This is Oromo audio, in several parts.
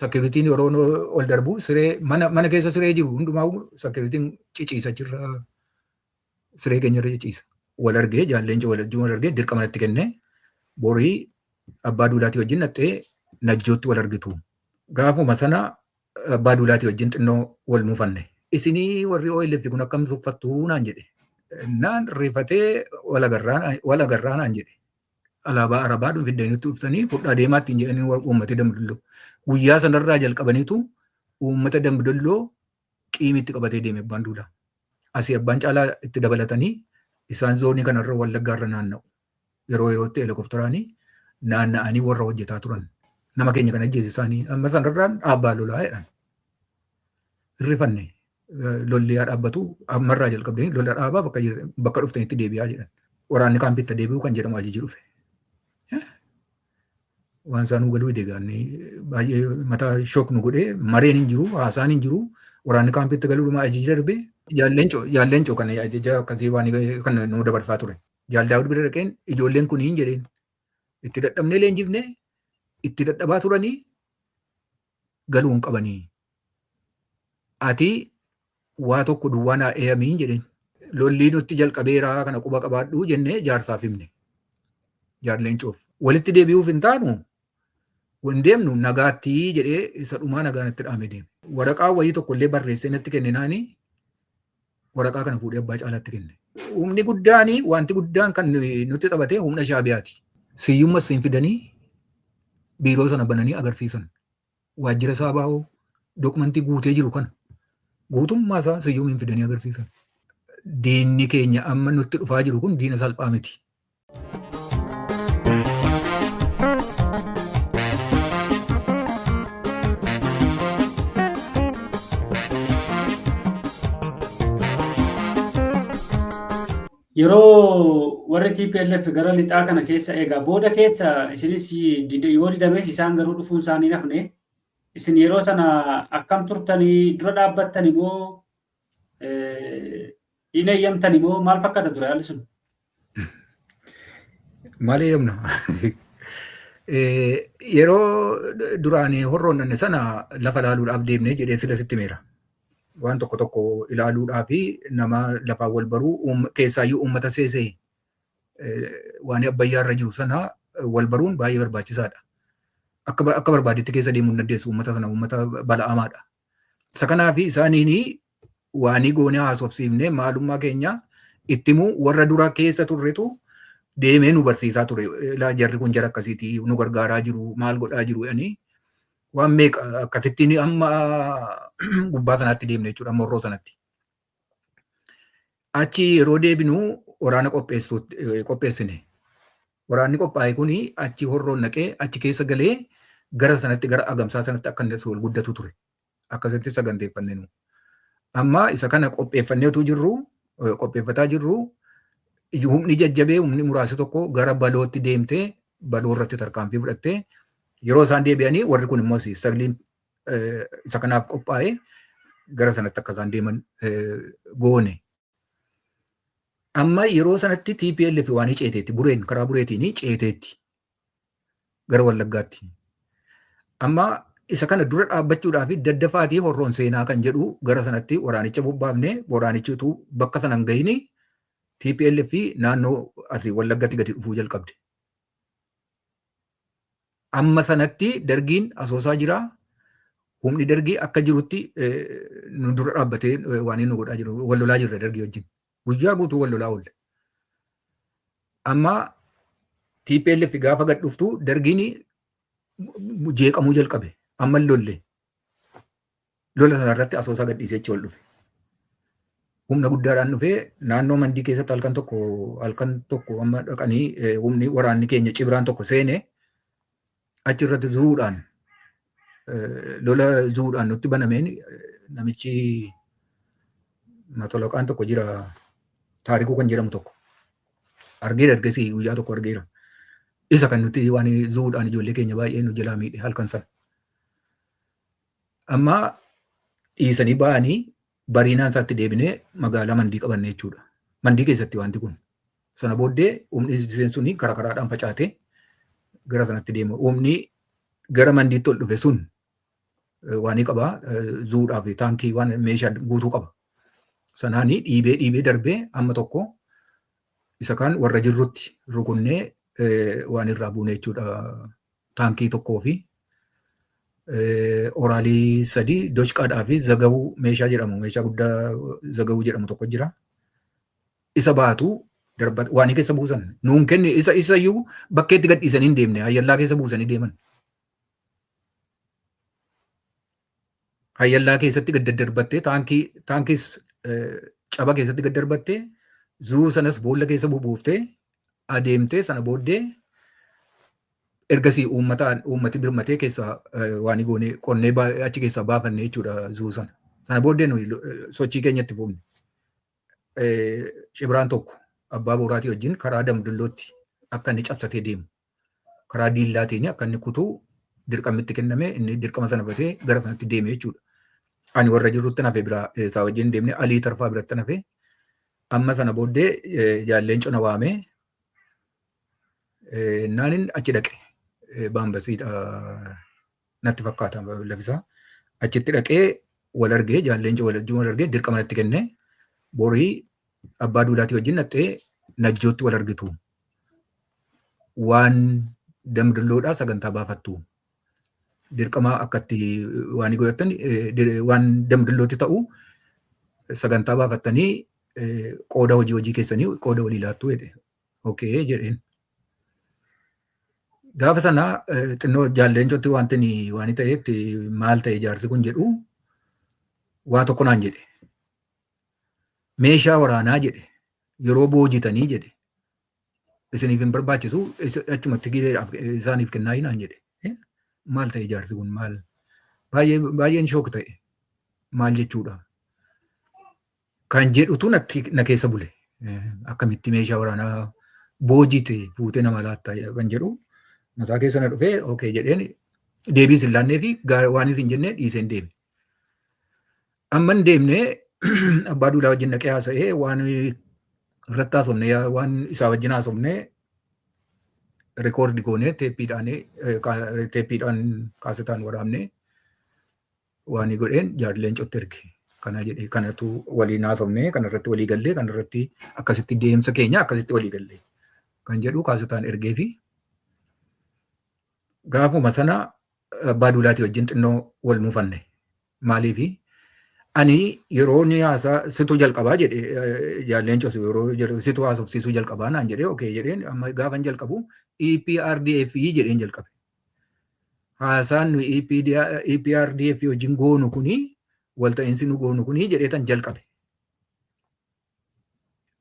Securityn yeroo ol darbu siree mana keessa siree jiru hundumaa securityn ciciisa jirra, siree keenyarra ciciisa. Wal argee jaalleenci wal argee dirqama natti kennee borii abbaa duulaatii wajjin naqxee Najjootti wal argitu. Gaafuma sana abbaa duulaatii wajjin xinnoo wal muufanne. Isinii warri OLF kun akkam tuffattuu naan jedhe. Naan rifatee wal agarraa naan jedhe. Alaabaa Arabaa fiddanii nutti dhuftanii fudhaa deemaa ittiin jedhanii uummata Dambidolloo. Guyyaa sanarraa jalqabaniitu uummata Dambidolloo qiimitti qabatee deeme abbaan duulaa. Asii abbaan caalaa itti dabalatanii isaan zoonii kanarra Wallaggaarra naanna'u. Yeroo yerootti helikopteraanii naanna'anii warra hojjetaa turan. Nama keenya kan ajjeese isaanii amma sanarraan dhaabbaa lolaa jedhan. Hirrifanne lolli haa dhaabbatu ammarraa jalqabdanii lola dhaabaa bakka dhuftanitti deebi'aa jedhan. Waraanni kaampiitti deebi'uu kan jedhamu ajaji dhufe. Waan isaan nu galuu deegaanni baay'ee mataa shook nu godhee mareen hin jiru, haasaan hin jiru, waraanni kaampiitti galuu dhuma ajaji darbe. Jaalleencoo kan ajaja akkasii waan kan nu dabarsaa ture. Jaal Daawud bira dhaqeen ijoolleen kun hin jedheen. Itti dadhabnee leenjifnee itti dadhabaa turanii galuu hin qabanii. Ati waa tokko duwwaa naa eeyamiin jedheen. Lolli nutti jalqabeeraa kana quba qabaadhu jennee jaarsaaf himne. Jaalleencoof. Walitti deebi'uuf hin taanu hin deemnu nagaatti jedhee isa dhumaa nagaa natti dhaame deeme. Waraqaa wayii tokko illee barreessee natti kenninaani waraqaa kana fuudhee abbaa caalaatti kenne. Humni guddaan wanti guddaan kan nutti taphate humna Shaabiyaati. Siyyummas hin fidanii biiroo sana bananii agarsiisan. Waajjira isaa baa'oo dokumentii guutee jiru kana guutummaa isaa siyyum hin fidanii agarsiisan. Diinni keenya amma nutti dhufaa jiru kun diina salphaa miti. Yeroo warri TPLF gara lixaa kana keessa egaa booda keessa isinis yoo didames isaan garuu dhufuun isaanii nafne isin yeroo sana akkam turtanii dura dhaabbattani moo hin eeyyamtani moo maal fakkaata ture haalli sun? Maal eeyyamna? Yeroo duraan horroonnanne sana lafa ilaaluudhaaf deemnee jedhee sila sitti himeera. Waan tokko tokko ilaaluudhaa fi nama lafaan wal baruu keessaayyuu uummata seesee waan abbayyaa irra jiru sana wal baruun baay'ee barbaachisaadha. Akka barbaadetti keessa deemuu hin dandeessu uummata sana, uummata bala'amaadha. Isa kanaaf isaaniin waanii goonee haasofsiifnee maalummaa keenya itti himuu warra dura keessa turretu deemee nu barsiisaa ture. Jarri kun jara akkasiiti nu gargaaraa jiru maal godhaa jiru jedhanii waan meeqa akkasittiin amma gubbaa sanaatti deemne jechuudha, morroo sanatti. Achi yeroo deebinu waraana qopheessine. Waraanni qophaa'e kuni achi horroon naqee achi keessa galee gara sanatti gara agamsaa sanatti akka inni ol guddatu ture. Akkasitti saganteeffanne nu. Amma isa kana qopheeffannee utuu jirru qopheeffataa jirru humni jajjabee humni muraasi tokko gara balootti deemtee baloo irratti tarkaanfii fudhattee yeroo isaan deebi'anii warri kun immoo sagliin isa kanaaf qophaa'e gara sanatti akka isaan deeman goone. Amma yeroo sanatti TPLF waan ceeteetti bureen karaa bureetiin ceeteetti gara Wallaggaatti. Amma isa kana dura dhaabbachuudhaaf daddafaatii horroon seenaa kan jedhu gara sanatti waraanicha bobbaafne, waraanichi utuu bakka sana hin gahin TPLF naannoo asii Wallaggatti gadi dhufuu jalqabde. Amma sanatti dargiin asoosaa jira. Humni dargii akka jirutti nu dura dhaabbatee waan inni godhaa jiru wal lolaa jirra dargii wajjin. Guyyaa guutuu wal lolaa oolle. Amma TPLF gaafa gad dhuftu dargiin jeeqamuu jalqabe. Amma lolle. Lola sana irratti asoosaa gadhiisee achi ol dhufe. Humna guddaadhaan dhufee naannoo Mandii keessatti halkan tokko amma dhaqanii humni waraanni keenya cibraan tokko seene achi irratti zuudhaan lola zuudhaan nutti banameen namichi matolaqaan tokko jira, Taarikuu kan jedhamu tokko. Argeera, ergasii guyyaa tokko argeera. Isa kan nuti waan zuudhaan ijoollee keenya baay'ee nu jalaa miidhe halkan sana. Amma dhiisanii ba'anii bariinaan isaatti deebinee magaalaa Mandii qabanne jechuudha. Mandii keessatti wanti kun. Sana booddee humni suni karaa karaadhaan facaatee gara sanatti deema. Humni gara Mandiitti ol dhufe sun Waanii qaba zuudhaa fi taankii waan meeshaa guutuu qaba. Sanaanii dhiibee dhiibee darbee amma tokko isa kaan warra jirrutti rukunnee waan irraa buune jechuudha. Taankii tokkoo fi oraalii 3 doshqaadhaa fi zagawuu meeshaa jedhamu meeshaa guddaa zagawuu jedhamu tokko jira. Isa baatu darba waanii keessa buusan nuun kenne isa isayyuu bakkeetti gadhiisanii hin deemne hayyallaa keessa buusanii deeman. Hayyallaa keessatti gad daddarbattee taankiis caba keessatti gad darbattee zuu sanas boolla keessa bubuuftee adeemtee sana booddee ergasii uummataan uummati birmatee keessaa waan goone qonnee achi keessaa baafanne jechuudha zuu sana. Sana booddee nuyi sochii keenyatti fufne. Cibiraan tokko abbaa booraatii wajjin karaa Damdullootti akka inni cabsatee deemu karaa diillaatiin akka inni kutuu dirqamni kenname inni dirqama sana fudhatee gara sanatti deeme jechuudha. Ani warra jirrutti nafe biraa isaa wajjin deemne Alii Tarfaa biratti nafe amma sana booddee jaalleen cona waamee naanin achi dhaqe baambasiidha natti fakkaata lafisaa. Achitti dhaqee wal argee jaalleen wal argee dirqama natti kenne borii abbaa duulaatii wajjin naqxee najjootti wal argitu. Waan damdulloodhaa sagantaa baafattu. Dirqama akkatti waan godhattan waan damdullootti ta'u sagantaa baafattanii qooda hojii hojii keessanii qooda walii laattu jedhe. Okay jedheen. Gaafa sana xinnoo jaalleencotti wanti waan ta'etti maal ta'e jaarsi kun jedhu waa tokko naan jedhe. Meeshaa waraanaa jedhe yeroo boojitanii jedhe isiniif hin barbaachisu achumatti gireedhaaf isaaniif kennaa naan jedhe. Maal ta'e jaarsi kun maal baay'ee baay'een shook ta'e maal jechuudha. Kan jedhutu na keessa bule. Akkamitti meeshaa waraanaa boojite fuutee nama laatta kan jedhu mataa keessa na dhufee okay jedheen deebiis hin laannee fi waan isin jenne dhiiseen deeme. Amma hin deemne abbaa duulaa wajjin dhaqee haasa'ee waan irratti haasofne waan isaa wajjin haasofne rekoordi goonee teeppiidhaan kaasetaan waraabne waan godheen jaarleen cotti erge. Kana jedhee kanatu waliin haasofne kana irratti walii gallee kana irratti akkasitti deemsa keenya akkasitti walii gallee kan jedhu kaasetaan ergee fi gaafuma sana abbaa duulaatii wajjin xinnoo wal muufanne. Maaliifi ani yeroo inni haasaa situ jalqabaa jedhe jaalleen cosu yeroo situ haasofsiisuu jalqabaa naan jedhee okee jedheen amma gaafan jalqabu EPRDF jedheen jalqabe. Haasaan nu EPRDF wajjin goonu kuni walta'iinsi nu goonu kuni jedhee tan jalqabe.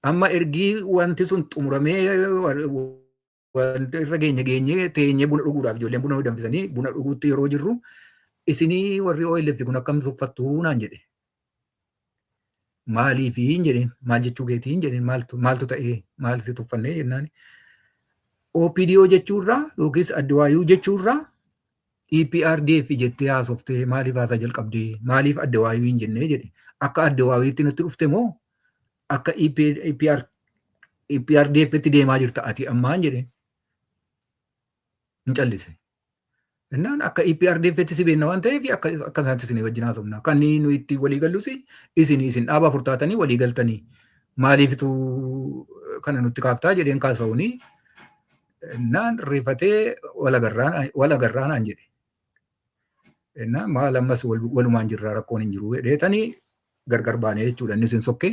Amma ergii wanti sun xumuramee wanti irra geenye geenye teenyee buna dhuguudhaaf ijoolleen buna danfisanii buna dhuguutti yeroo jirru isinii warri OLF kun akkam tuffattuu naan jedhe. Maaliifi hin jedheen maal jechuu keetii hin jedheen maaltu ta'ee maal si tuffannee jennaan. OPDO jechuurraa yookiis addawaayuu jechuurraa EPRDF jettee haasoftee maaliif haasaa jalqabdee maaliif addawaayuu hin jennee jedhe. Akka addawaayuutti nutti dhufte moo akka EPRDF tti deemaa jirta ati ammaan jedheen. Hin callise. Innaan akka EPRDF tti si beekna waan ta'eef akka isaatti isin wajjin haasofna. Kan nu itti walii gallus isin isin dhaaba afur taatanii walii galtanii maaliifitu kana nutti kaaftaa jedheen kaasa'uuni. Innaan rifatee wal agarraanaan jedhe. Innaan maal ammas walumaan jirraa rakkoon hin jiru jedheetanii gargar baanee jechuudha. Innis hin sokkee.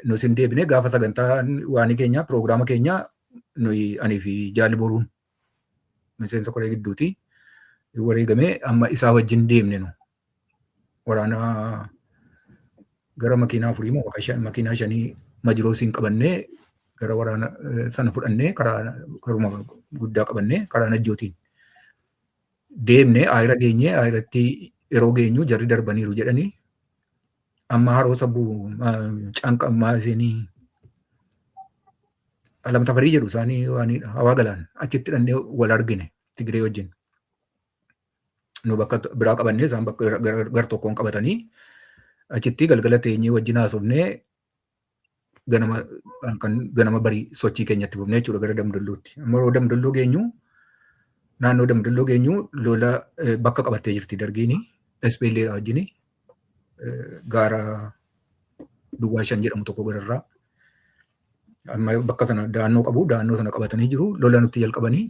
Nus hin deebine gaafa sagantaa waanii keenya piroogiraama keenya nuyi anii fi jaalli boruun miseensa koree gidduuti wareegamee amma isaa wajjin deemne nu waraana gara makiinaa afurii moo makiinaa shanii majiroosiin qabannee gara waraana sana fudhannee karaa karuma guddaa qabannee karaa najjootiin deemne ayira geenye ayiratti yeroo geenyu jarri darbaniiru jedhanii amma haroo sabbuu canqammaa isinii alam tafarii jedhu isaanii waanidha hawaa galaan achitti dhannee wal argine Tigiree wajjin. Nu bakka biraa qabannee isaan bakka gar tokkoon qabatanii achitti galgala teenyee wajjin haasofnee ganama halkan ganama barii sochii keenyatti fufnee jechuudha gara Damdolluutti. Amma yeroo Damdolluu geenyu Naannoo Damdalloo geenyu lola bakka qabattee jirti dargiini. SPLA wajjin gaara Duwwaa 5 jedhamu tokko gararraa. Amma bakka sana da'annoo qabu, da'annoo sana qabatanii jiru. Lola nutti jalqabanii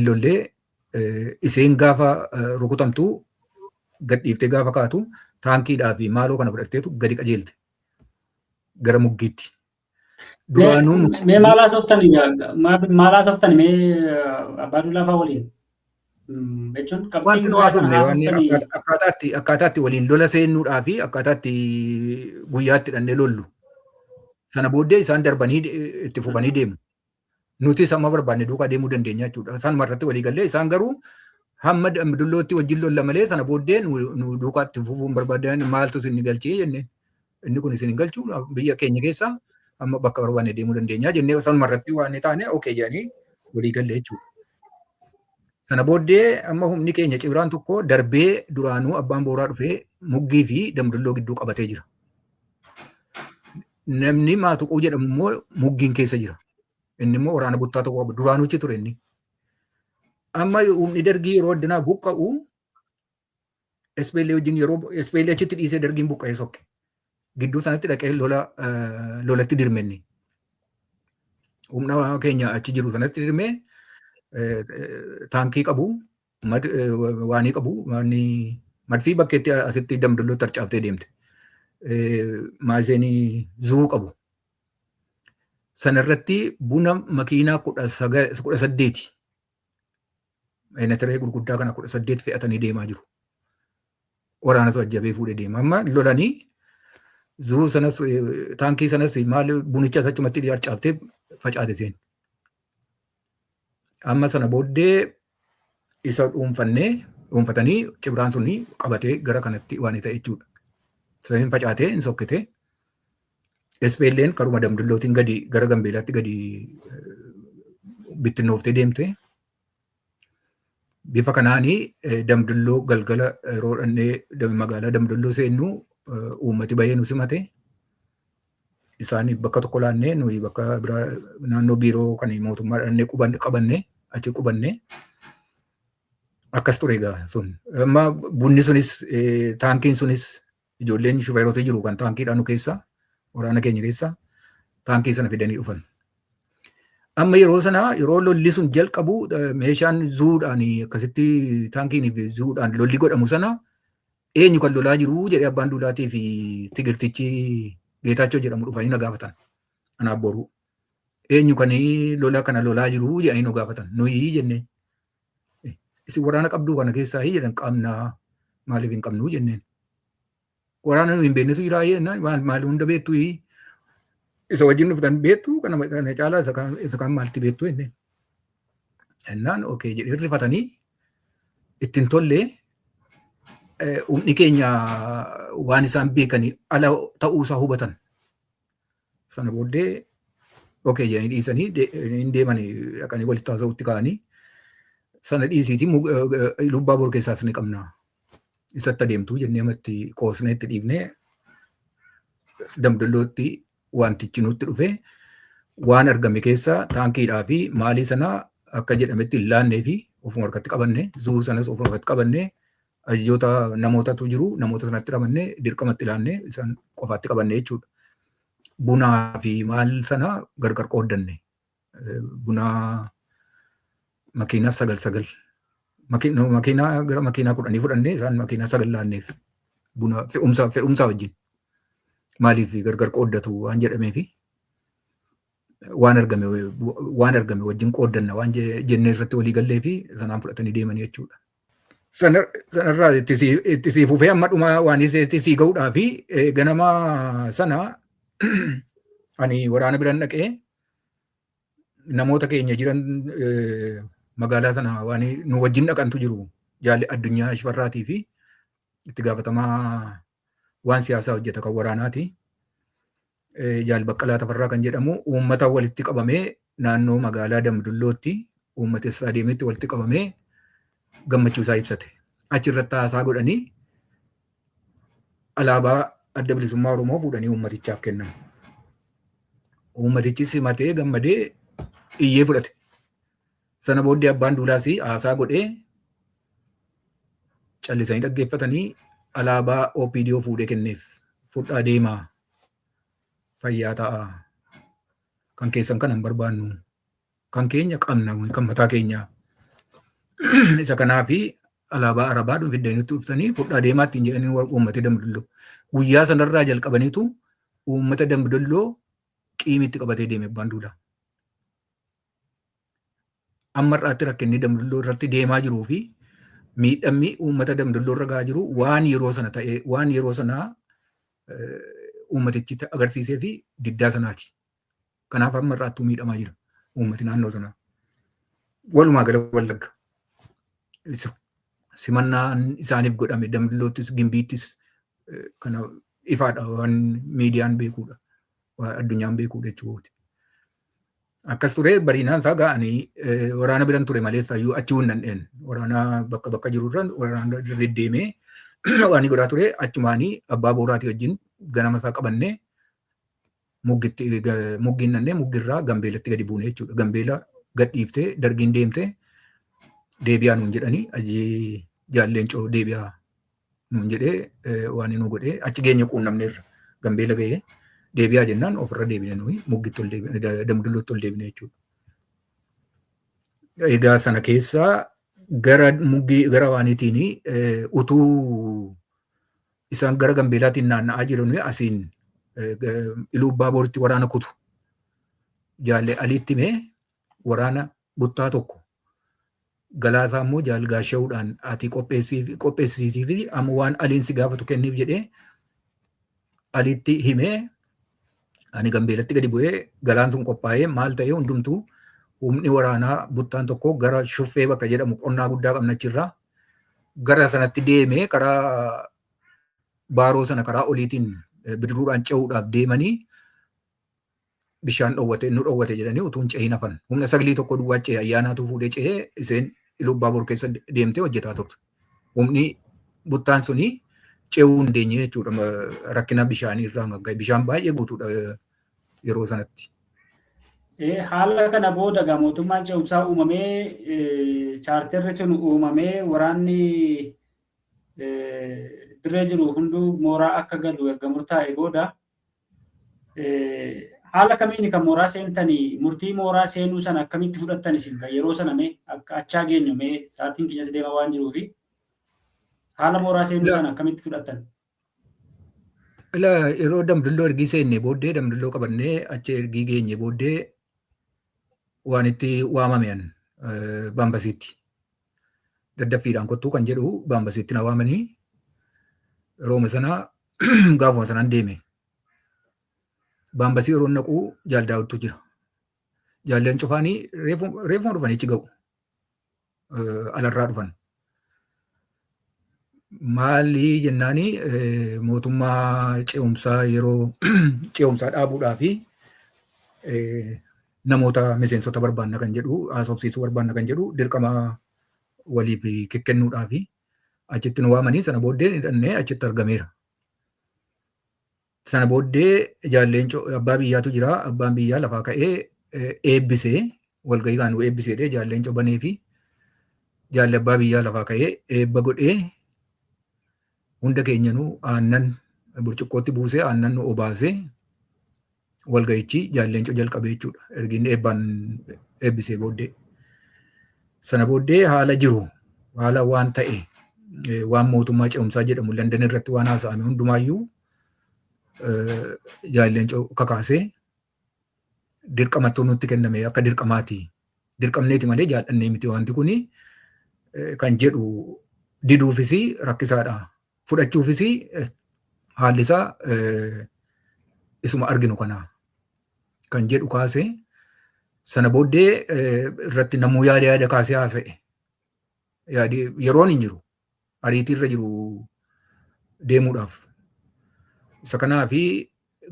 lollee isheen gaafa rukutamtu gadhiiftee gaafa kaatu taankiidhaa fi maaloo kana fudhatteetu gadi qajeelte gara muggiitti. Duraanuu Mee maal haasoftani, maal haasoftani mee Abbaa Duulaa fa'aa waliin? Jechuun Wanti qabxiin nu guyyaa sana haasofne wanni haasoftanii akkaataatti waliin lola seennuudhaa fi akkaataatti guyyaatti hidhannee lollu. Sana booddee isaan darbanii itti fufanii deemu. Nutis amma barbaanne duukaa deemuu dandeenya jechuudha. Sanuma irratti walii gallee isaan garuu hamma Dambidollootti wajjin lolla malee sana booddee nu duukaa itti fufuu hin barbaadan, maaltu isin galchee jenneen. Inni kun isin hin galchu, biyya keenya keessa amma bakka barbaanne deemuu dandeenya jennee sanuma irratti waan taane okay jedhanii walii galle jechuudha. Sana booddee amma humni keenya cibiraan tokko darbee duraanuu abbaan booraa dhufee muggii fi Dambidolloo gidduu qabatee jira. Namni Maatuquu jedhamu immoo muggiin keessa jira. Inni immoo waraana buttaa tokko qaba. Duraanuu achi ture inni. Amma humni dargii yeroo addunaa buqqa'u SPLA wajjin yeroo SPLA achitti dhiisee dargiin buqqa'ee sokke. Gidduu sanatti dhaqee lola lolatti dirme inni. Humna keenya achi jiru sanatti dirmee taankii qabu, waanii qabu, madfii bakkeetti asitti Dambidollootti harcaaftee deemte. Maaseenii zuu qabu. Sanarratti buna makiinaa 18 Eenatiree gurguddaa kana 18 fe'atanii deemaa jiru. Waraanatu ajjabee fuudhee deema. Amma lolanii zuu sanas taankii sanas maal bunicha achumatti harcaaftee facaate seen. Amma sana booddee isa dhuunfannee dhuunfatanii cibraan suni qabatee gara kanatti waan ta'e jechuudha. Saniin facaatee hin sokkitee. SPLN karuma Damdillootiin gadi gara Gambeelaatti gadi bittinnooftee deemte. Bifa kanaanii Damdilloo galgala yeroo dhannee magaalaa Damdilloo seennu uummati bahee nu simate. Isaan bakka tokko laannee nuyi bakka biraa naannoo biiroo kan mootummaa dhannee qabanne achi qubanne. Akkas ture egaa sun. Amma bunni sunis taankiin sunis ijoolleen shufeerota jiru kan taankiidhaan nu keessa waraana keenya keessa taankii sana fidanii dhufan. Amma yeroo sana yeroo lolli sun jalqabu meeshaan zuudhaan akkasitti taankiin fi zuudhaan lolli godhamu sana eenyu kan lolaa jiru jedhee Abbaan Duulaatii fi Tigirtichi Geetaachoo jedhamu dhufanii na gaafatan. Anaaf boruu. Eenyu kan lola kana lolaa jiru jedhanii nu gaafatan. Nuyi jenneen. Isin waraana qabduu kana keessaa jedhan, qabnaa, maaliif hin qabnuu jenneen. Waraana nu hin beeknetu jira jennaan, maal maal hunda beektu, isa wajjin dhuftan beektu, kana kana caalaa isa kaan maalti beektu jenneen. Jennaan okay jedhee rifatanii ittiin tollee humni keenya waan isaan beekanii ala ta'uusaa hubatan. Sana booddee okay jedhanii dhiisanii hin deemanii dhaqanii walitti haasa'utti ka'anii sana dhiisiitii lubbaa bor keessaas ni qabna. Isatti adeemtu jennee amatti qoosnee itti dhiibnee Damdallootti wantichi nutti dhufe waan argame keessa taankiidhaa fi maalii sana akka jedhametti hin laannee fi ofuma harkatti qabanne, zuu sanas ofuma harkatti qabanne, ajajoota namootatu jiru namoota sanatti qabanne, dirqamatti laanne, isaan qofaatti qabanne jechuudha. Bunaa fi maal sana gargar qooddanne. Bunaa makiinaa sagal sagal makiinaa gara makiinaa 10 fudhannee isaan makiinaa 9 laanneef, buna fe'umsa wajjin. Maaliif gargar qooddatu waan jedhameefi waan argame wajjin qooddanna waan jennee irratti walii gallee fi sanaan fudhatanii deemanii jechuudha. Sanarraa itti sii fufee amma dhuma waan itti sii ga'uudhaa fi ganama sana ani waraana biran dhaqee namoota keenya jiran magaalaa sana waan nu wajjin dhaqantu jiru, jaalli Addunyaa Shifarraatii fi itti gaafatamaa waan siyaasaa hojjeta kan waraanaati. Jaal Baqqalaa Tafarraa kan jedhamu uummata walitti qabamee naannoo magaalaa Dambidollootti uummata istaadiyeemitti walitti qabamee gammachuu isaa ibsate. Achirratti haasaa godhanii alaabaa Adda Bilisummaa Oromoo fuudhanii uummatichaaf kennan. Uummatichi simatee gammadee iyyee fudhate. Sana booddee abbaan duulaas haasaa godhee callisanii dhaggeeffatanii alaabaa OPDO fuudhee kenneef, fudhaa deemaa, fayyaa ta'aa, kan keessan kana hin barbaannu, kan keenya qabna, kan mataa keenyaa. Isa kanaafi alaabaa Arabaa fiddanii nutti dhuftanii, fudhaa deemaa ittiin jedhanii uummata Dambidolloo. Guyyaa sanarraa jalqabaniitu uummata Dambidolloo qiimitti qabatee deeme abbaan duulaa. Amma irraatti rakkinni Dambidolloo irratti deemaa jiruu fi miidhamni uummata Dambidolloo irra gahaa jiru waan yeroo sana ta'e, waan yeroo sanaa uummatichi agarsiisee fi diddaa sanaati. Kanaaf amma irraattuu miidhamaa jira uummati naannoo sanaa. Walumaa gala Wallagga. Simannaan isaaniif godhame Dambidollottis Gimbiittis kana ifaadha, waan miidiyaan beekuudha. Waan addunyaan beekuudha jechuudha. Akkas ture. Bariinaan isaa ga'anii waraana biran ture malee iyyuu achi hin dandheen. Waraana bakka bakka jirurra waraana deddeemee waan godhaa ture. Achumaanii abbaa booraatii wajjin ganama isaa qabannee muggitti muggiin nannee muggirraa Gambeelatti gadi buune jechuudha. Gambeela gadhiiftee dargiin deemtee deebi'aa nuun jedhanii, ajii jaalleencoo deebi'aa nuun jedhee waan nu godhee achi geenye quunnamneerra. Gambeela gahee deebi'aa jennaan ofirra deebine, nuyi muggitti ol deebine, Dambidollootti ol deebine jechuudha. Egaa sana keessaa gara muggii gara waaniitiin utuu isaan gara Gambeelaatiin naanna'aa jiran asiin Iluu Abbaa Booritti waraana kutu. Jaalle Aliitti himee waraana buttaa tokko Galaasaa immoo jaal gaasha'uudhaan ati qopheessisii fi amma waan Aliin si gaafatu kenniif jedhee Aliitti himee, ani Gambeelatti gadi bu'ee galaan sun qophaa'ee maal ta'ee hundumtuu humni waraanaa buttaan tokko gara Shuffee bakka jedhamu, qonnaa guddaa qabna achirraa, gara sanatti deemee karaa Baaroo sana karaa oliitiin bidiruudhaan ce'uudhaaf deemanii bishaan dhoowwate, nu dhoowwate jedhanii utuu hin ce'in hafan. Humna saglii tokko duwwaa ce'e, ayyaanaatu fuudhee ce'ee isheen Iluu Abbaa Boor keessa deemtee hojjetaa turte. Humni buttaan suni ce'uu hin dandeenye jechuudha rakkina bishaanii irraa kan ka'e. Bishaan baay'ee guutuudha yeroo sanatti. Haala kana booda egaa mootummaan ce'umsaa uumamee, chaarterri sun uumamee, waraanni dirree jiru hunduu mooraa akka galu erga murtaa'e booda haala kamiin kan mooraa seentanii? Murtii mooraa seenuu sana akkamitti fudhattan isin kan yeroo sana? Mee akka achaa geenyu, mee sa'aatiin keenyas deema waan jiruufi, haala mooraa seenuu sana akkamitti fudhattan? Ila yeroo Dambidolloo ergii seenne booddee, Dambidolloo qabannee achi ergii geenye booddee waan itti waamame an baambasiitti. Daddaffiidhaan kottuu kan jedhu baambasiitti na waamanii, yerooma sana gaafuma sanaan deeme. Baambasii yeroo naquu jaal Daawwittu jira. Jaalleen cufaanii reefuma dhufanii achi ga'u. Alarraa dhufan. Maali jennaani, mootummaa ce'umsaa yeroo ce'umsaa dhaabuudhaa fi namoota miseensota barbaanna kan jedhu, haasofsiisuu barbaanna kan jedhu, dirqama waliif kekkennuudhaa fi achitti nu waamanii. Sana booddee hidhannee achitti argameera. Sana booddee jaalleen abbaa biyyaatu jira. Abbaan biyyaa lafaa ka'ee eebbisee, walgahii kan nu eebbiseedhe jaalleen cobanee fi jaalli abbaa biyyaa lafaa ka'ee eebba godhee, hunda keenyanuu aannan burcuqqootti buusee aannan nu obaasee walgahichi jaalleencoo jalqabee jechuudha. Ergi inni eebbaan eebbisee booddee. Sana booddee haala jiru, haala waan ta'e, waan mootummaa ce'umsaa jedhamu Landan irratti waan haasa'ame hundumaayyuu jaalleencoo kakaasee, dirqamattuu nutti kenname, akka dirqamaati. Dirqamneeti malee jaallannee miti wanti kuni kan jedhu, diduufis rakkisaadha. Fudhachuufis haalli isaa isuma arginu kana kan jedhu kaasee, sana booddee irratti namuu yaada yaada kaasee haasa'e. Yaadi yeroon hin jiru. Ariitii irra jiru deemuudhaaf. Isa kanaafi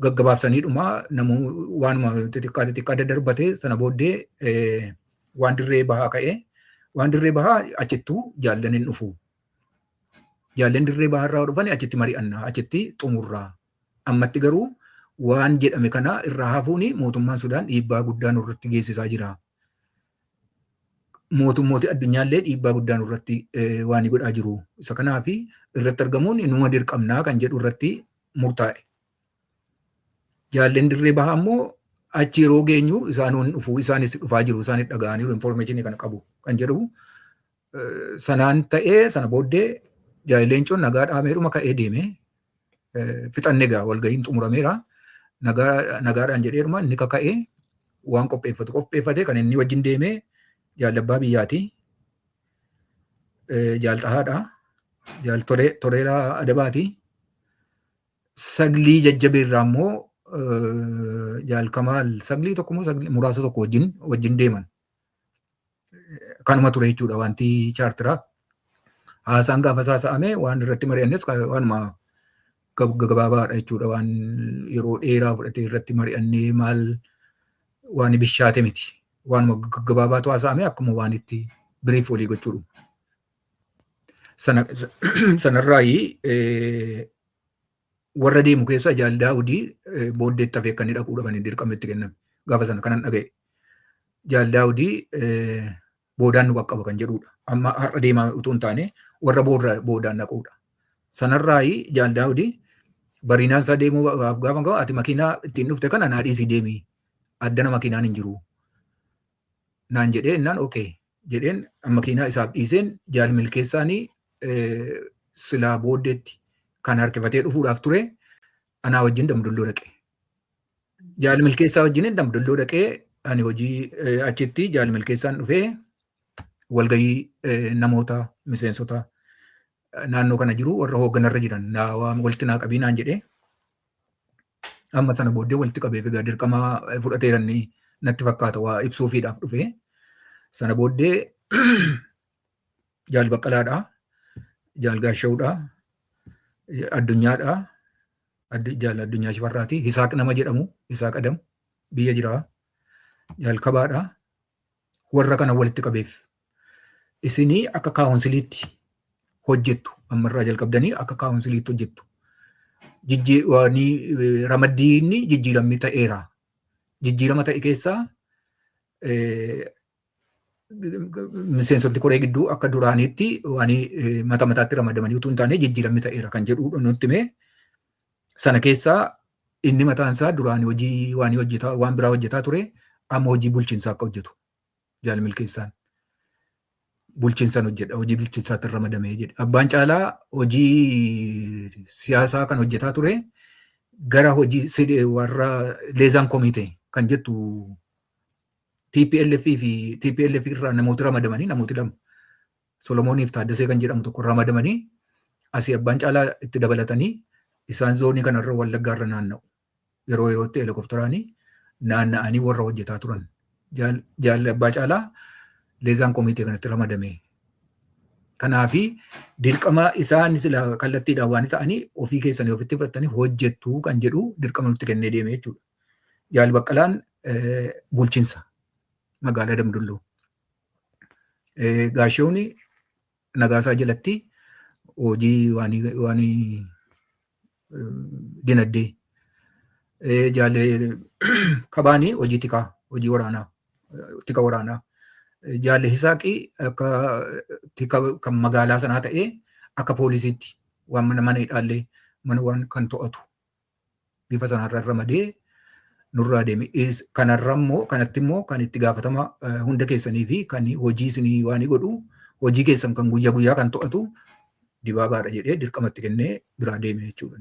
gaggabaabsaniidhuma namuu waanuma xixiqqaa xixiqqaa daddarbate. Sana booddee waan dirree bahaa ka'ee, waan dirree bahaa achittuu jaallan hin dhufu. Jaallan dirree bahaa irraa dhufan achitti mari'annaa, achitti xumurraa. Ammatti garuu waan jedhame kana irraa hafuuni mootummaan Sudaan dhiibbaa guddaa nurratti geessisaa jira. Mootummooti addunyaallee dhiibbaa guddaa nurratti waan godhaa jiru. Isa kanaaf irratti argamuun numa dirqamnaa kan jedhu irratti murtaa'e. Jaalleen dirree bahaa immoo achi yeroo geenyu isaanuun dhufuu, isaanis dhufaa jiru, isaanis dhaga'aniiru, information kana qabu kan jedhu sanaan ta'ee. Sana booddee Leencoon nagaa dhaameedhuma ka'ee deeme. Fixanne egaa, walgahiin xumurameera. Nagaadhaan jedheedhuma inni kaka'ee waan qopheeffatu qopheeffate. Kan inni wajjin deeme jaalabbaa biyyaati. Jaal Xahaadha. Jaal Toreeraa Adabaati. Saglii jajjabeerraa immoo Jaal Kamaal saglii tokko immoo muraasa tokko wajjin deeman. Kanuma ture jechuudha wanti chaartiraa. Haasaan gaafa haasa'ame waan irratti mari'annes waanuma gabaabaadha jechuudha. Waan yeroo dheeraa fudhatee irratti mari'annee maal waan bishaate miti. Waanuma gabaabaatu haasa'ame, akkuma waan itti brief walii gochuudha. Sanarraayi warra deemu keessa Jaal Daawudii booddeetti hafee akka inni dhaquudha kan inni dirqama itti kenname. Gaafa sana kanan dhaga'e. Jaal Daawudii boodaan nu qaqqaba kan jedhudha. Amma har'a deemaa utuu hin taane warra boodaan dhaquudha. Sanarraayi Jaal Daawudii bariinaan isaa deemuu gaafa gahu, "Ati makiinaa ittiin dhufte kana naa dhiisii deemi. Addana makiinaan hin jiru." Naan jedhee innaan, "Okay," jedheen. Makiinaa isaaf dhiiseen Jaal Milkeessaanii silaa booddeetti kan harkifatee dhufuudhaaf ture anaa wajjin Damdolloo dhaqe. Jaal Milkeessaa wajjin Damdolloo dhaqee ani hojii achitti Jaal Milkeessaan dhufee walgahii namoota miseensota naannoo kana jiru warra hoogganarra jiran walitti naa qabii naan jedhee. Amma sana booddee walitti qabee egaa dirqama fudhateeranni natti fakkaata, waa ibsuufiidhaaf dhufee. Sana booddee Jaal Baqqalaadha, Jaal Gaashawudha, Addunyaadha, Jaal Addunyaa Shifarraati, Hisaaq nama jedhamu, Hisaaq Adam biyya jira, Jaal Kabaadha. Warra kana walitti qabeef, isinii akka counciliitti hojjettu, ammarraa jalqabdanii akka counciliitti hojjettu. Ramaddiin jijjiiramni ta'eera. Jijjiirama ta'e keessaa miseensonni koree gidduu akka duraaniitti waan mata mataatti ramadamanii utuu hin taane jijjiiramni ta'eera kan jedhu nutti himee. Sana keessaa inni mataan isaa duraan hojii waan hojjetaa waan biraa hojjetaa ture, amma hojii bulchiinsaa akka hojjetu Jaal Milkeessaan. Bulchiinsaan hojjedha, hojii bulchiinsaatti ramadamee jedhe. Abbaan Caalaa hojii siyaasaa kan hojjetaa ture gara hojii warra liaison komitee kan jettu, TPLF fi TPLF irraa namooti ramadamanii, namooti lama Solomooniif Taaddasee kan jedhamu tokko ramadamanii, asii Abbaan Caalaa itti dabalatanii isaan zoonii kanarra Wallaggaarra naanna'u. Yeroo yerootti helikopteraanii naanna'anii warra hojjetaa turan. Jaalli Abbaa Caalaa liaison komitee kanatti ramadame. Kanaafi dirqama isaan sila kallattiidhaan waan ta'anii ofii keessanii ofitti fudhatanii hojjettuu kan jedhu dirqama nutti kennee deeme jechuudha. Jaal Baqqalaan bulchiinsa magaalaa Damdulloo. Gaashoon Nagaasaa jalatti hojii waan dinagdee. Jaalle Kabaanii hojii tikaa, hojii waraanaa, tika waraanaa. Jaalle Hisaaqii akka tika kan magaalaa sanaa ta'ee akka poolisiitti waan mana mana hidhaallee mana waan kan to'atu bifa sanarra ramadee nurraa deeme. Kanarra immoo, kanatti immoo kan itti gaafatama hunda keessanii fi kan hojii isinii waan godhu, hojii keessan kan guyyaa guyyaa kan to'atu Dibaabaadha jedhee dirqamatti kennee biraa deeme jechuudha.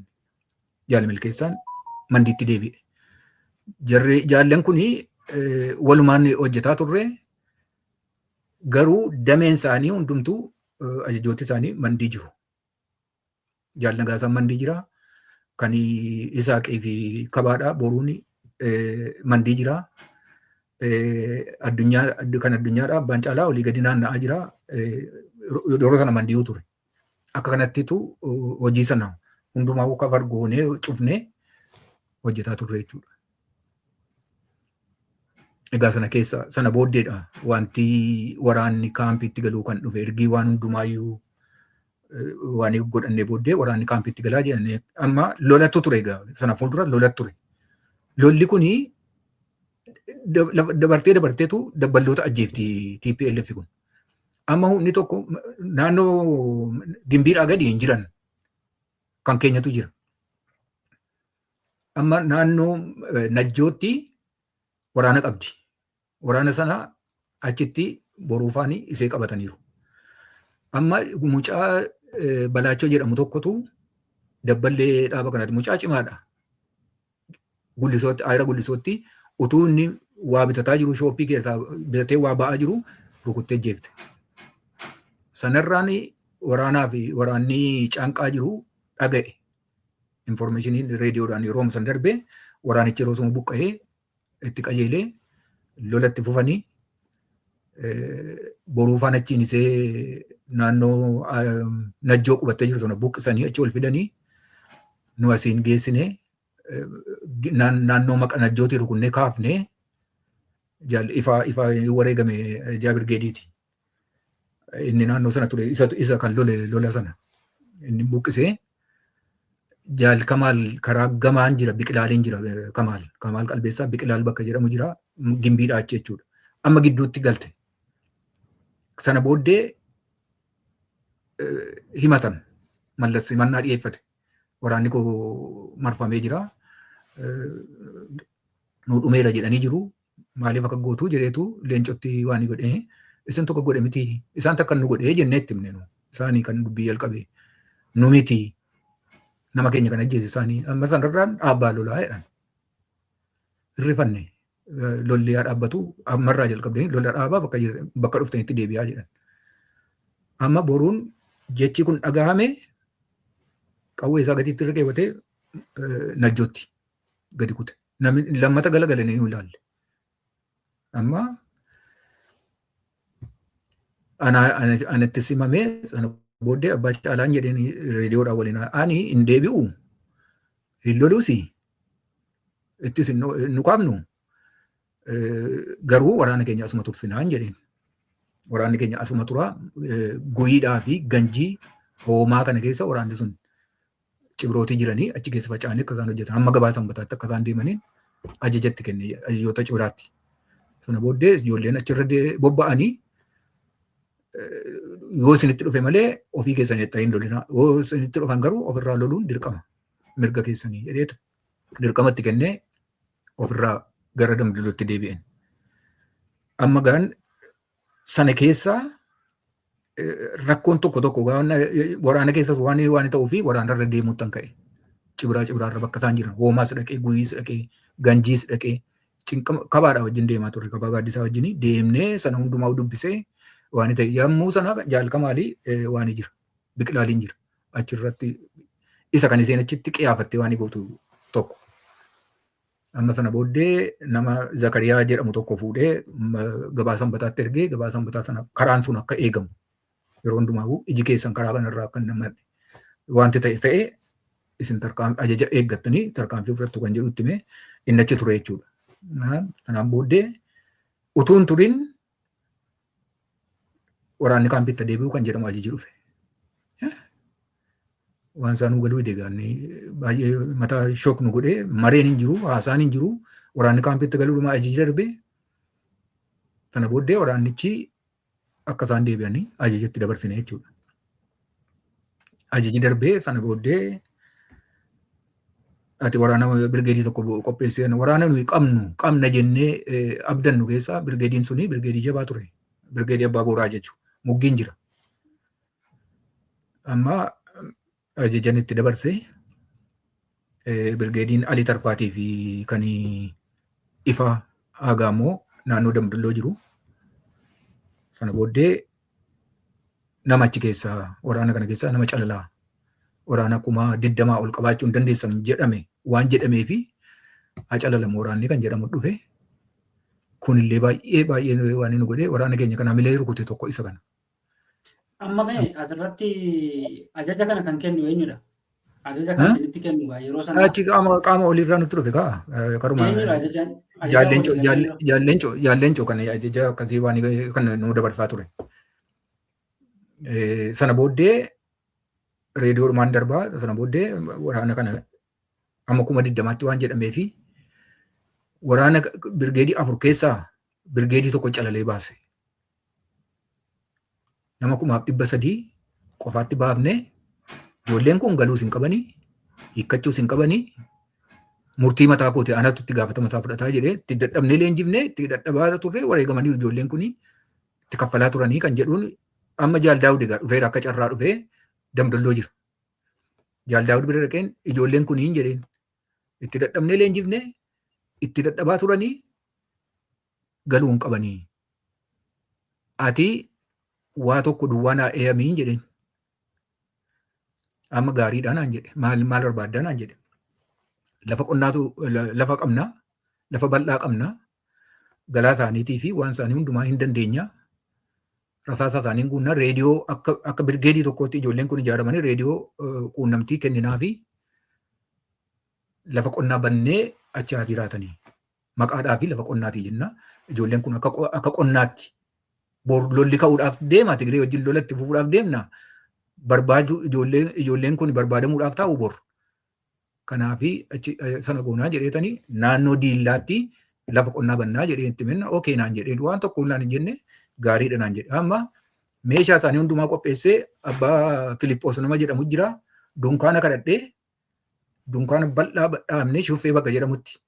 Jaal Milkeessaan Mandiitti deebi'e. Jarri jaallan kuni walumaan hojjetaa turre, garuu dameen isaanii hundumtuu ajajooti isaanii Mandii jiru. Jaal Nagaasaan Mandii jira. Kan Isaaqii fi Kabaadha boruun Mandii jira. Addunyaa kan addunyaadha Abbaan Caalaa olii gadi naanna'aa jira. Yeroo sana Mandii ture. Akka kanattitu hojii sana hundumaa cover goonee cufnee hojjetaa turre jechuudha. Egaa sana keessa sana booddeedha wanti waraanni kaampiitti galuu kan dhufe. Ergii waan hundumaayyuu waan godhannee booddee waraanni kaampiitti galaa jedhanii amma lolatu ture. Egaa sana fuuldura lolatu ture. Lolli kuni dabartee dabarteetu dabballoota ajjeefti TPLF kun. Amma humni tokko naannoo Gimbiidhaa gadi hin jiran, kan keenyatu jira. Amma naannoo Najjootti waraana qabdi. Waraana sana achitti boruufaanii isee qabataniiru. Amma mucaa Balaachoo jedhamu tokkotu dabballee dhaaba kanaati. Mucaa cimaadha. Gullisootti, ayira Gullisootti utuu inni waa bitataa jiru, shooppii keessaa bitatee waa ba'aa jiru rukuttee jeefte. Sanarraan waraanaa fi waraanni caanqaa jiru dhaga'e. Informationiin reediyoodhaan yeroo san darbee waraanichi yeroo suma buqqa'ee itti qajeelee lolatti fufanii boruufaan achiin isee naannoo Najjoo qubattee jiru sana buqqisanii achi ol fidanii nu asiin geessine, naannoo maqa Najjootii rukunnee kaafne. Ifaa ifaa wareegame Jaa Birgeediiti. Inni naannoo sana ture, isa kan lole lola sana. Inni buqqisee Jaal Kamaal karaa gamaan jira, Biqilaaliin jira. Kamaal Qalbeessaa Biqilaal bakka jedhamu jira, Gimbiidhaa achi jechuudha. Amma gidduutti galte. Sana booddee himatan, Mallas himannaa dhiyeeffate. Waraanni koo marfamee jira. Nu dhumeera jedhanii jiru. Maaliif akka gootuu jedheetu Leencotti waan godhee, isin tokko godhe miti, isaan takka nu godhee jennee itti himne nu. Isaanii kan dubbii jalqabe, nu miti, nama keenya kan ajjeese isaanii. Amma sanarraan dhaabbaa lolaa jedhan. Hirrifanne, lolli haa dhaabbatu, ammarraa jalqabdee lola dhaabaa, bakka dhuftanitti deebi'aa jedhan. Amma boruun jechi kun dhagahame, qawwee isaa gatiitti irra keewwatee Najjootti gadi kute. Namni lammata galagalanii nu ilaalle. Amma anatti simamee sana booddee Abbaa Caalaan jedheen reediyoodhaan waliin, ani hin deebi'u, hin loluusi, ittis hin kaafnu, garuu waraana keenya asuma tursinaan jedheen. Waraanni keenya asuma tura, Guyiidhaa fi Ganjii hoomaa kana keessa waraanni sun cibrootii jiranii achi keessa faca'anii akka isaan hojjetan hamma gabaa Sanbataatti akka isaan deemanii ajajatti kenne ajajoota cibiraatti. Sana booddee ijoolleen achirra bobba'anii, yoo isinitti dhufe malee ofii keessanii itti hin lolinaa, yoo isinitti dhufan garuu ofirraa loluun dirqama mirga keessanii jedheetu dirqamatti kennee ofirraa gara Dambidollootti deebi'an. Amma gaan sana keessaa rakkoon tokko tokko waraana keessas waan ta'uu fi waraanarra deemuutti kan ka'e. Cibiraa cibiraarra bakka isaan jiran hoomaas dhaqee, Guyiis dhaqee, Ganjiis dhaqee, cinqama kabaadhaa wajjin deemaa turre, Kabaa Gaaddisaa wajjin deemnee sana hundumaa dubbisee waan ta'e. Yommuu sana Jaal Kamaalii waan jira, Biqilaaliin jira, achirratti isa kan isheen achitti qiyaafattee waan gootu tokko. Amma sana booddee nama Zakariyaa jedhamu tokko fuudhee gabaa Sanbataatti ergee, gabaa Sanbataa sana karaan sun akka eegamu, yeroo hundumaa iji keessan karaa kanarraa akka hin nam'anne, wanti ta'e ta'e isin tarkaanfii ajaja eeggattanii tarkaanfii fudhattu kan jedhu itti himee inni achi ture jechuudha. Sanaan booddee utuu hin turin waraanni kaampiitti deebi'u kan jedhamu ajaji dhufe. Waan isaan galuu deegaanni baay'ee mataa shock nu godhee, mareen hin jiru, haasaan hin jiru, waraanni kaampiitti galuudhuma ajaji darbe. Sana booddee waraannichi akka isaan deebi'anii ajajatti dabarsine jechuudha. Ajaji darbee sana booddee ati waraana birgeedii tokko qopheessee, waraana nuyi qabnu qabna jennee abdannu keessaa birgeediin suni birgeedii jabaa ture. Birgeedii Abbaa Booraa jechuudha. Muggiin jira. Amma ajajan itti dabarsee birgeediin Alii Tarfaatii fi kan Ifa Aagaa immoo naannoo Damdulloo jiru. Sana booddee nama achi keessaa, waraana kana keessaa nama calalaa waraana 20,000 ol qabaachuu hin dandeessan jedhame waan jedhamee fi haa calalamu waraanni kan jedhamu dhufe. Kunillee baay'ee baay'ee waan inni godhe, waraana keenya kana milee rukute tokko isa kana. Amma mee asirratti ajaja kana kan kennu eenyudha? Ajaja kan isinitti kennu yeroo sana. Achi qaama oliirraa nutti dhufe kaa. Karuma Eenyudha ajajaan? Jaalleencoo kan ajaja akkasii waan kan nu dabarsaa ture. Sana booddee reediyoodhumaan darbaa, sana booddee waraana kana amma 20,000tti waan jedhamee fi waraana birgeedii afur keessaa birgeedii tokko calalee baase. Nama 3,300 qofaatti baafnee, ijoolleen kun galuus hin qabanii, hiikkachuus hin qabanii, murtii mataa kooti, anatu itti gaafatama isaa fudhataa jedhee, itti dadhabnee leenjifnee, itti dadhabaa turre, wareegamanii ijoolleen kun itti kaffalaa turanii kan jedhuun. Amma Jaal Daawud egaa dhufeera, akka carraa dhufee Damdolloo jira. Jaal Daawud bira dhaqeen, ijoolleen kun hin jedheen, itti dadhabnee leenjifnee, itti dadhabaa turanii, galuu hin qabanii. Ati waa tokko duwwaa naa eeyamiin jedheen. Amma gaariidha naan jedhe. Maal maal barbaaddaa naan jedhe. Lafa qonnaatu, lafa qabna, lafa bal'aa qabna. Galaa isaaniitii fi waan isaanii hundumaa hin dandeenya. Rasaasa isaanii guunnaa, reediyoo akka birgeedii tokkootti ijoolleen kun ijaaramanii reediyoo quunnamtii kenninaa fi lafa qonnaa bannee achi haa jiraatanii. Maqaadhaa fi lafa qonnaatii jenna. Ijoolleen kun akka qonnaatti bor lolli ka'uudhaaf deema, Tigree wajjin lolatti fufuudhaaf deemna. Barbaadu, ijoolleen kun barbaadamuudhaaf taa'u bor. Kanaafi achi sana goonaa jedheetanii, naannoo Diillaatti lafa qonnaa bannaa jedhee itti menna. Okay naan jedhee, waan tokko naan hin jenne, gaariidha naan jedhe. Amma meeshaa isaanii hundumaa qopheessee, abbaa Filiphos nama jedhamu jira. Dunkaana kadhadhee, dunkaana bal'aa dhaabnee, Shuffee bakka jedhamutti.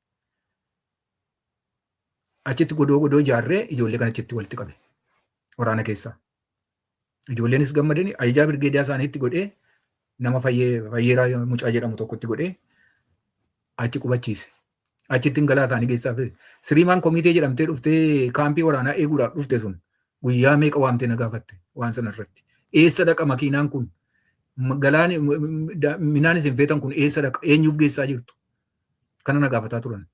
Achitti godoo godoo ijaarree, ijoollee kana achitti walitti qabe. Waraana keessaa. Ijoolleenis gammadanii, ajajaa birgeediyaa isaaniitti godhee, nama Fayyeeraa mucaa jedhamu tokkotti godhee achi qubachiise. Achitti galaa isaanii geessaaf. Siriimaan komitee jedhamtee dhuftee kaampii waraanaa eeguudhaaf dhufte sun guyyaa meeqa waamtee na gaafatte waan sana irratti. Eessa dhaqa makiinaan kun? Galaan minaan isin feetan kun eessa dhaqa? Eenyuuf geessaa jirtu? Kana na gaafataa turan.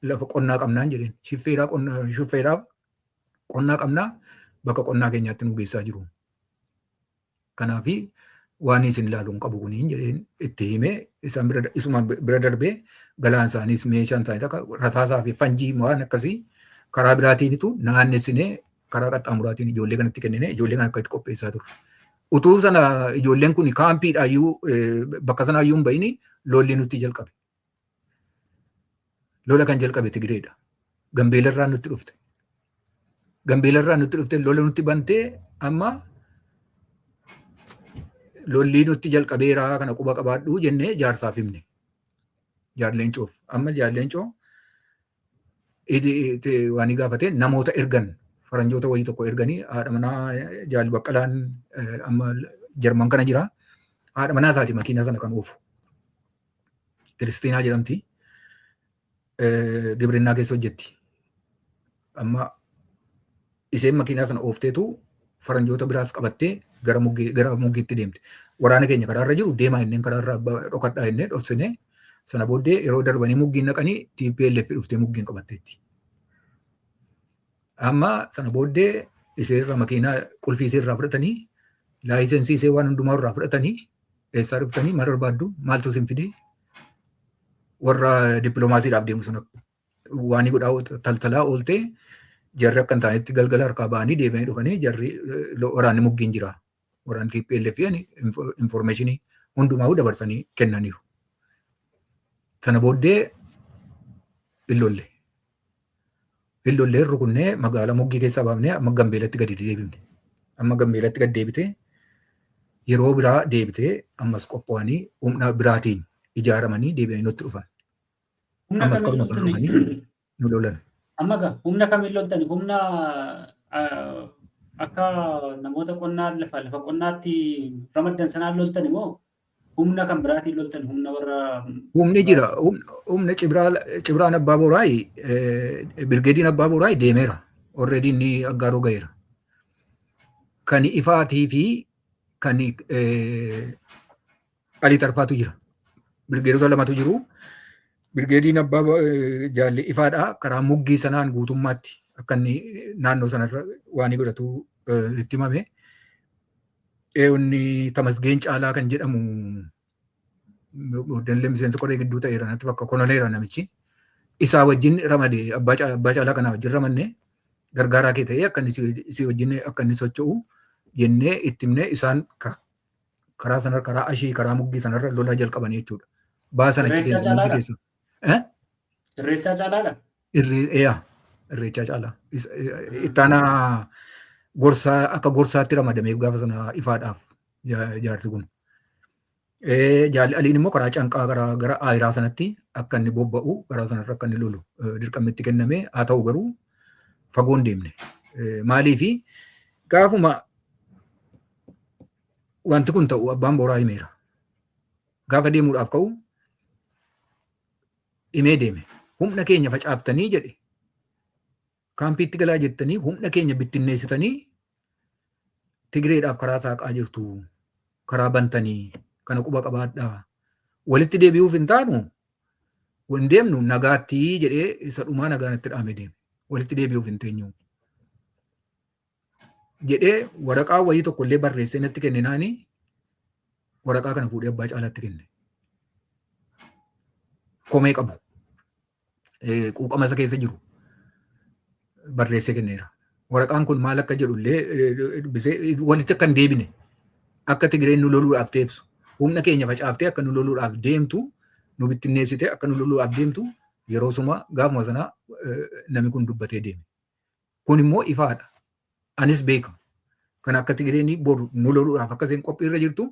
Lafa qonnaa qabnaan jedheen. Shiffeeraa qonnaa, shuffeeraaf qonnaa qabnaa, bakka qonnaa keenyaatti nu geessaa jiru. Kanaafi waan isin ilaalu hin qabu kuniin jedheen itti himee, isaan bira, isuma bira darbee, galaan isaaniis, meeshaan isaanii dhaqa, rasaasaa fi fanjii waan akkasii karaa biraatiinitu naannessinee, karaa qaxxaamuraatiin ijoollee kanatti kennine, ijoollee kana akka itti qopheessaa turre. Utuu sana ijoolleen kun kaampiidhaayyuu bakka sanaayyuu hin bahini lolli nutti jalqabe. Lola kan jalqabe Tigireedha. Gambeelarraa nutti dhufte. Gambeelarraa nutti dhufte, lola nutti bantee, amma lolli nutti jalqabeeraa, kana quba qabaadhu jennee jaarsaaf himne. Jaal Leencoof. Amma Jaal Leencoo waan gaafate, namoota ergan, faranjoota wayii tokko erganii, haadha manaa Jaal Baqqalaan amma Jarman kana jira. Haadha manaa isaati makiinaa sana kan oofu. Kiristiinaa jedhamti. Gibrinnaa keessa hojjetti. Amma isheen makiinaa sana oofteetu faranjoota biraas qabattee gara muggeetti deemte. Waraana keenya karaarra jiru deemaa inneen, karaarra dhokadhaa innee dhofsine. Sana booddee yeroo darbanii muggiin naqanii, TPLF dhuftee muggiin qabatteetti. Amma sana booddee iseerra makiinaa qulfii iseerraa fudhatanii, laayisensii isee waan hundumaa irraa fudhatanii, eessaa dhuftanii, maal barbaaddu, maaltu isin fide, warra dippiloomaasiidhaaf deemu sana waan godhaa taltalaa ooltee, jarri akka hin taanetti galgala harkaa ba'anii deebi'anii dhufanii, jarri waraanni muggiin jira. Waraanni TPLF informationii hundumaa dabarsanii kennaniiru. Sana booddee hin lolle. Hin lollee, rukunnee, magaalaa Muggii keessaa baafnee amma Gambeelatti gadi deebifne. Amma Gambeelatti gad deebitee, yeroo biraa deebitee, ammas qophaa'anii humna biraatiin ijaaramanii deebi'anii nutti dhufan. Ammas karuma sana dhufanii nu lolan. Amma gaa humna kamiin loltani? Humna akka namoota qonnaa lafa qonnaatti ramaddan sanaan loltani moo humna kan biraatiin loltani, humna warra Humni jira. Humna Cibraan Abbaa Boraayi, birgeediin Abbaa Boraayi deemeera. Already inni Aggaaroo gaheera. Kan Ifaatii fi kan Alii Tarfaatu jira. Birgeedota lamatu jiru. Birgeediin Abbaa Jaalli Ifaadhaa karaa Muggii sanaan guutummaatti akka inni naannoo sanarra waan godhatu itti himame. Inni Tamasgeen Caalaa kan jedhamu booddanillee miseensa koree gidduu ta'eera natti bakka konoleera namichi. Isaa wajjin ramade, Abbaa Caalaa kanaa wajjin ramanne, gargaaraa kee ta'ee akka inni si wajjin akka inni socho'u jennee itti himnee, isaan karaa sanarra, karaa Ashii, karaa Muggii sanarra lola jalqabanii jechuudha. Baasan achi keessa, Muggii keessa. Irreessaa Caalaadha? Irreechaa Caalaa. Ittaanaa Gorsaa akka gorsaatti ramadameef gaafa sana ifaadhaaf jaarsi kun. Jaalli Aliin immoo karaa Canqaa gara Aayiraa sanatti akka inni bobba'u, karaa sanarra akka inni lolu dirqamni itti kenname. Haa ta'u garuu fagoo hin deemne. Maaliifi gaafuma wanti kun ta'u abbaan Booraa himeera. Gaafa deemuudhaaf ka'u himee deeme. Humna keenya facaaftanii jedhe. Kaampiitti galaa jettanii humna keenya bittinneessitanii Tigreedhaaf karaa saaqaa jirtu, karaa bantanii, kana quba qabaadhaa. Walitti deebi'uuf hin taanu, hin deemnu, nagaatti jedhee isa dhumaa nagaan itti dhaame deeme. Walitti deebi'uuf hin teenyu. Jedhee waraqaa wayii tokko illee barreessee natti kenninaani waraqaa kana fuudhee abbaa caalaatti kenne. Komee qabu. Quuqama isa keessa jiru barreessee kenneera. Waraqaan kun maal akka jedhu illee dubbisee, walitti akka hin deebine, akka Tigireen nu loluudhaaf teessu, humna keenya facaaftee akka nu loluudhaaf deemtu, nu bittinneessitee akka nu loluudhaaf deemtu yeroo suma gaafuma sana namni kun dubbatee deeme. Kun immoo ifaadha. Anis beeka. Kan akka Tigireen boru nu loluudhaaf akka isheen qophiirra jirtu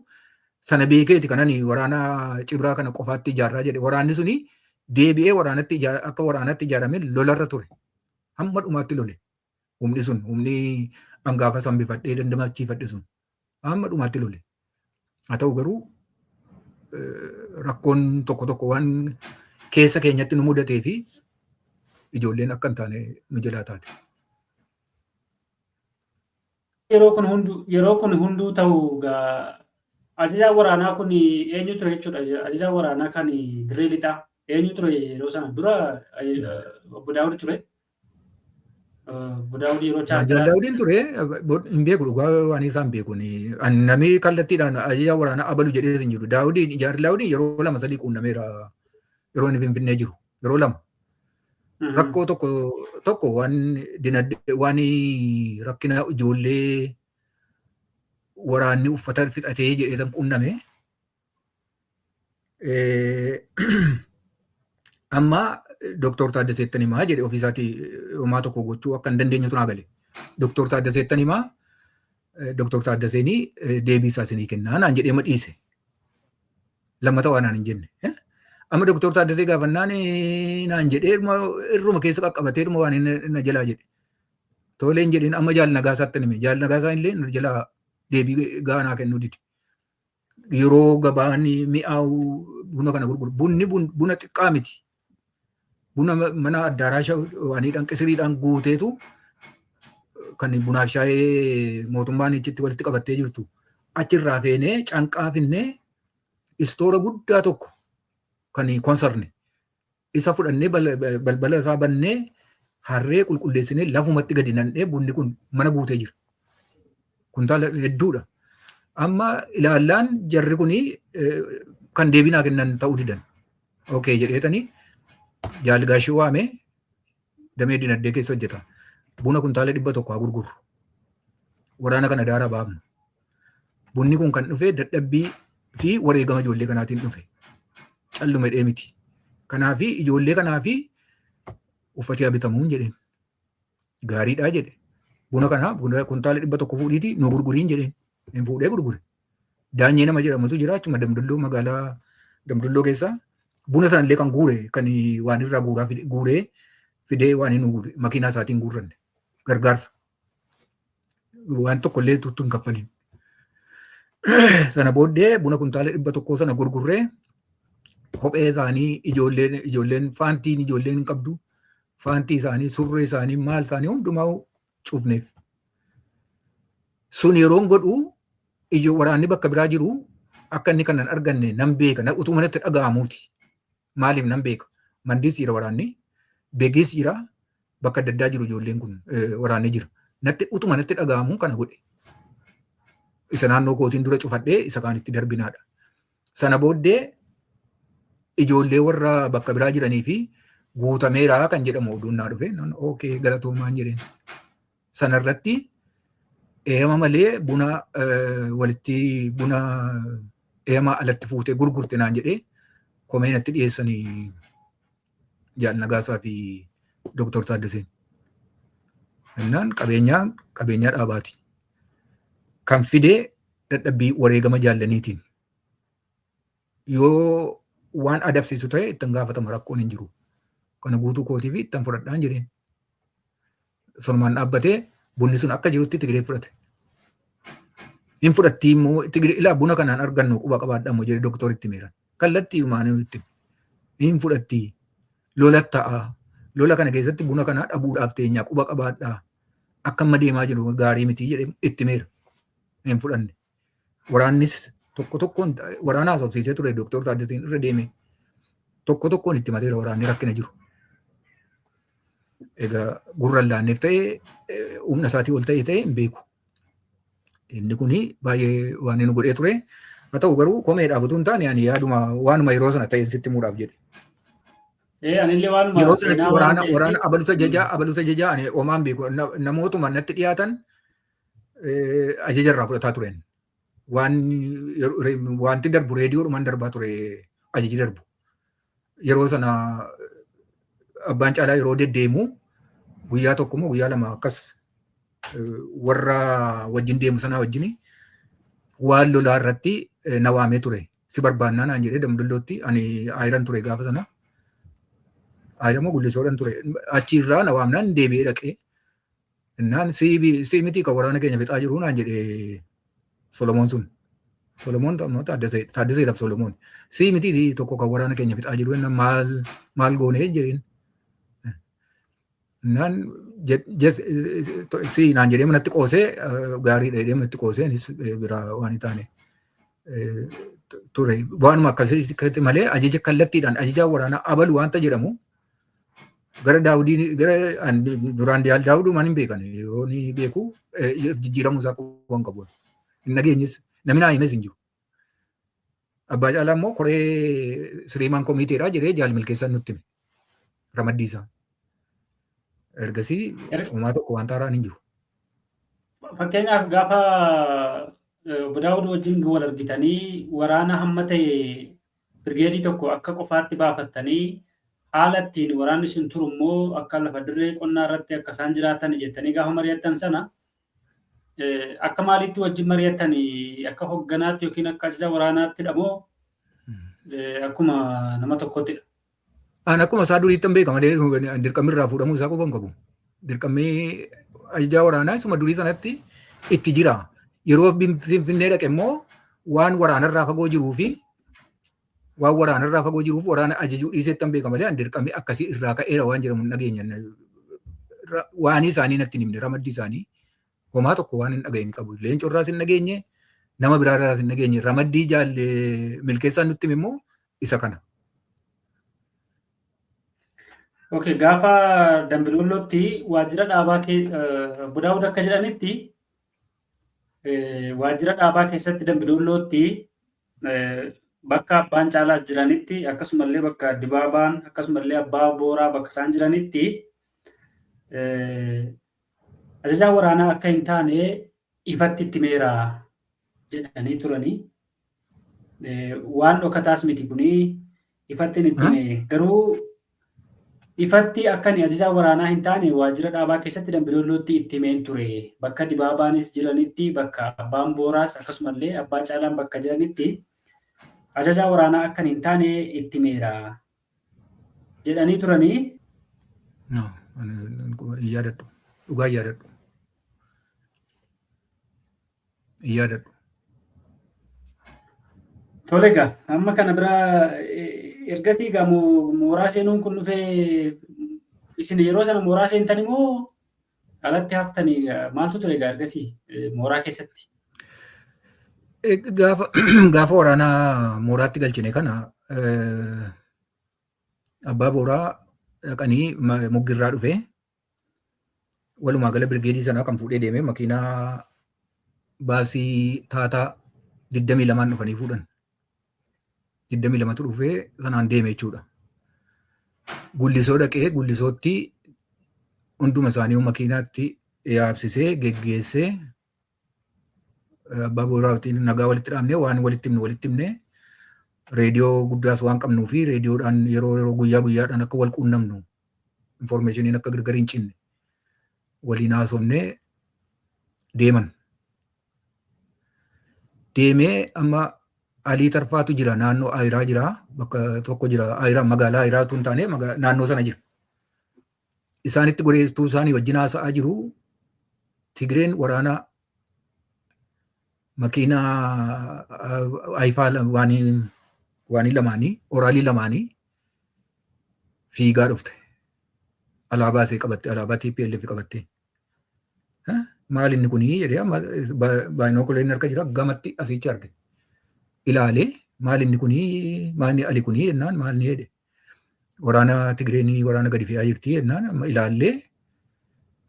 sana beekeeti kanan waraana Cibraa kana qofaatti ijaarraa jedhe. Waraanni suni deebi'ee waraanatti akka waraanatti ijaaramee lolarra ture. Hamma dhumaatti lole. Humni sun, humni hangaafa sambifadhee dandamachiifadhe sun hamma dhumaatti lole. Haa ta'u garuu rakkoon tokko tokko waan keessa keenyatti nu mudatee fi ijoolleen akka hin taane nu jalaa taate. Yeroo kun hunduu ta'u ajajaan waraanaa kun eenyu ture jechuudha? Ajajaan waraanaa kan dirree lixaa eenyu ture yeroo sana? Dura obbo Daawud ture. Obbo Daawud yeroo chaarteraas. Daawudiin ture, hin beeku, dhugaa waan isaan beeku. Namni kallattiidhaan ajajaa waraanaa abalu jedhee hin jiru. Daawudiin, jaarri Daawudiin yeroo lama sadii quunnameera, yeroo inni Finfinnee jiru yeroo lama. Rakkoo tokko tokko, waan dinagdee, waan rakkina ijoollee waraanni uffata fixatee jedhee tan quunname. Amma Dooktor Taaddaseettan himaa jedhe, ofiisaatii homaa tokko gochuu akka hin dandeenyetu naa gale. Dooktor Taaddaseettan himaa, Dooktor Taaddaseenii deebii isaa isinii kennaa naan jedhee ma dhiise. Lammata waan naan hin jenne. Amma Dooktor Taaddasee gaafannaan naan jedhee irruma keessa qaqqabatee dhuma waan na jalaa jedhe. Toleen jedheen, amma Jaal Nagaasaatti hime. Jaal Nagaasaan illee na jalaa deebii gahaa naa kennuu dide. Yeroo gabaan mi'aawu buna kana gurguru. Bunni buna xiqqaa miti. Buna mana addaaraasha waaniidhaan qisiriidhaan guuteetu kan bunaaf shaayee mootummaan achitti walitti qabattee jirtu. Achirraa feenee Canqaa finnee istoora guddaa tokko kan konsarne isa fudhannee balbala isaa bannee harree qulqulleessinee lafumatti gadi nannee bunni kun mana guutee jira. Kuntaala hedduudha. Amma ilaallaan jarri kuni kan deebinaa kennan ta'uu didan. Okay jedheetanii jaalgaashii waamee, damee dinagdee keessa hojjeta. Buna kuntaala 100 haa gurgurru. Waraana kana daaraa baafnu. Bunni kun kan dhufe dadhabbii fi wareegama ijoollee kanaatiin dhufe. Calluma jedhee miti. Kanaafi ijoollee kanaafi uffati haa bitamuun jedheen. Gaariidhaa jedhe. Buna kana kuntaala 100 fuudhiiti nu gurguriin jedheen. Hin fuudhee gurgure. Daanyee nama jedhamutu jira achuma Damdulloo, magaalaa Damdulloo keessaa. Buna sana illee kan guure, kan waan irraa guuraa guuree fidee waan inni guure makiinaa isaatiin guurranne gargaarsa. Waan tokko illee tuttu hin kaffalin. Sana booddee buna kuntaala 100 sana gurgurree kophee isaanii, ijoolleen faantiin ijoolleen hin qabdu, faantii isaanii, surree isaanii, maal isaanii hundumaa cufneef. Sun yeroon godhu ijoo waraanni bakka biraa jiru akka inni kanan arganne nan beeka, utuu manatti dhaga'amuuti. Maaliif nan beeka? Mandiis jira waraanni, Begiis jira, bakka adda addaa jiru ijoolleen kun, waraanni jira. Natti utuma natti dhaga'amuun kana godhe. Isa naannoo kootiin dura cufadhee isa kaanitti darbinaadha. Sana booddee ijoollee warra bakka biraa jiranii fi guutameera kan jedhamu oduun naa dhufe. Okay, galatoomaan jedheen. Sanarratti eeyama malee buna walitti buna eeyamaa alatti fuutee gurgurte naan jedhee komee natti dhiyeessanii Jaal Nagaasaa fi Dooktor Taaddaseen. Innaan qabeenyaa qabeenyaa dhaabaati. Kan fidee dadhabbii wareegama jaallaniitiin. Yoo waan adabsiisu ta'e ittiin gaafatama, rakkoon hin jiru. Kana guutuu kootii fi ittiin fudhadhaan jireen. Sonumaan dhaabbatee bunni sun akka jirutti Tigiree fudhate. Hin fudhattii immoo Tigiree ilaa buna kanaan argannu quba qabaadhaa immoo jedhee doktoritti himeera. Kallattii himaanii itti. Hin fudhattii, lola ta'a. Lola kana keessatti buna kana dhabuudhaaf teenyaa, quba qabaadhaa. Akka amma deemaa jiru gaarii miti jedhee itti himeera. Hin fudhanne. Waraannis tokko tokkoon waraana haasofsiisee ture, Dooktor Taaddaseen irra deeme. Tokko tokkoon itti mateera waraanni rakkina jiru. Egaa gurra laanneef ta'ee, humna isaatii ol ta'e ta'e hin beeku. Inni kuni baay'ee waan inni godhee ture. Haa ta'u garuu komeedhaaf utuu hin taane, ani yaaduma waanuma yeroo sana ta'e sitti himuudhaaf jedhe. Anillee waanuma Yeroo sanatti waraana waraana abaluta ajajaa ani homaan beeku, namootuma natti dhiyaatan ajaja irraa fudhataa tureen. Waan wanti darbu reediyoodhumaan darbaa ture ajaji darbu. Yeroo sana abbaan caalaa yeroo deddeemu guyyaa tokko immoo guyyaa 2 akkas warra wajjin deemu sanaa wajjin waan lolaa irratti na waamee ture. Si barbaannaa naan jedhee Damdallootti, ani Ayiran ture gaafa sana. Ayiramoo Gullisoodhan ture. Achiirraa na waamnaan deebi'ee dhaqee. Innaan "Si miti kan waraana keenya fixaa jiru?" naan jedhee Solomoon sun. Solomoon Taaddaseedhaaf Solomoon. "Si miti tokko kan waraana keenya fixaa jiru?" Innaan "Maal maal goonee?" jedheen. Innaan "Si" naan jedhee manatti qoosee, gaariidha jedhee manatti qoosee anis biraa waan hin taane ture. Waanuma akkasii malee ajaja kallattiidhaan ajajaa waraanaa abalu waanta jedhamu gara Daawudii gara duraan Daawudumaan hin beekan, yeroo ni beeku jijjiiramuu isaa quban qabu. Hin dhageenyes, namni naa himes hin jiru. Abbaa Caalaa immoo koree siriimaan komiiteedha jedhee jaal Milkeessaan nutti hime. Ramaddii isaa. Ergasii homaa tokko waan haaraan hin jiru. Fakkeenyaaf gaafa obbo Daawud wajjin wal argitanii waraana hamma ta'e birgeedii tokko akka qofaatti baafattanii, haala ittiin waraanni sun turu immoo akka lafa dirree qonnaa irratti akka isaan jiraatan jettanii gaafa mari'attan sana, akka maalitti wajjin mari'attanii? Akka hogganaatti yookiin akka ajaja waraanaatti moo akkuma nama tokkottidha? An akkuma isaa duriitti hin beeka malee dirqamni irraa fuudhamuu isaa quba hin qabu. Dirqamni ajajaa waraanaa isuma durii sanatti itti jira. Yeroo Finfinnee dhaqe immoo waan waraanarraa fagoo jiruu fi waan waraanarraa fagoo jiruuf waraana ajajuu dhiisetti hin beeka malee an dirqamni akkasii irraa ka'eera waan jedhamu hin dhageenye. Waan isaanii natti hin himne, ramaddii isaanii homaa tokko waan hin dhageenye qabu. Leencoo irraas hin dhageenye, nama biraa irraas hin dhageenye. Ramaddii jaalle Milkeessaan nutti hime immoo isa kana. Okay, gaafa Dambidollootti waajjira dhaabaa obbo Daawud akka jedhanitti waajjira dhaabaa keessatti Dambidollootti bakka abbaan caalaas jiranitti, akkasumallee bakka Dibaabaan, akkasumallee abbaa Booraa bakka isaan jiranitti ajajaa waraanaa akka hin taane ifatti itti himeera jedhanii turanii. Waan dhokataas miti kuni, ifatti itti hime, garuu ifatti akka inni ajajaa waraanaa hin taane waajjira dhaabaa keessatti Dambidollootti itti himeen ture. Bakka Dibaabaanis jiranitti, bakka abbaan Booraas akkasumallee abbaa Caalaan bakka jiranitti ajajaa waraanaa akka hin taane itti himeera jedhanii turanii. No, hin yaadadhu. Dhugaa hin yaadadhu. Hin yaadadhu. Tole egaa, amma kana bira ergasii egaa mooraa seenuun kun dhufee, isin yeroo sana mooraa seentan immoo alatti haftanii, maaltu ture egaa ergasii mooraa keessatti? Gaafa waraanaa mooraatti galchine kana abbaa Booraa dhaqanii muggirraa dhufee walumaa gala birgeedii sanaa kan fuudhee deemee makiinaa baasii taataa 22n dhufanii fuudhan. 22tu dhufee sanaan deeme jechuudha. Gullisoo dhaqee Gullisootti hunduma isaanii makiinaatti yaabsisee geggeessee, abbaa Booraatiin nagaa walitti dhaabnee, waan walitti himnu walitti himnee, reediyoo guddaas waan qabnuu fi reediyoodhaan yeroo yeroo guyyaa guyyaadhaan akka wal quunnamnu, informationiin akka gargar hin cinne Waliin haasofnee deeman. Deemee amma Alii Tarfaatu jira, naannoo Ayiraa jira, bakka tokko jira, Ayiraa magaalaa Ayiraatu hin taane naannoo sana jira. Isaanitti goreestuu isaanii wajjin haasa'aa jiru. Tigreen waraana makiinaa Ayifaa waanii lamaanii, oraalii lamaanii fiigaa dhufte. Alaabaa ishee qabatte, alaabaa TPLF qabatte. Maal inni kunii jedhee, amma baay'inookuleen harka jira, gamatti asiichi arge. Ilaalee, maal inni kunii, maal inni ali kunii jennaan, maal inni jedhe. Waraana Tigreenii waraana gadi fe'aa jirti jennaan, amma ilaallee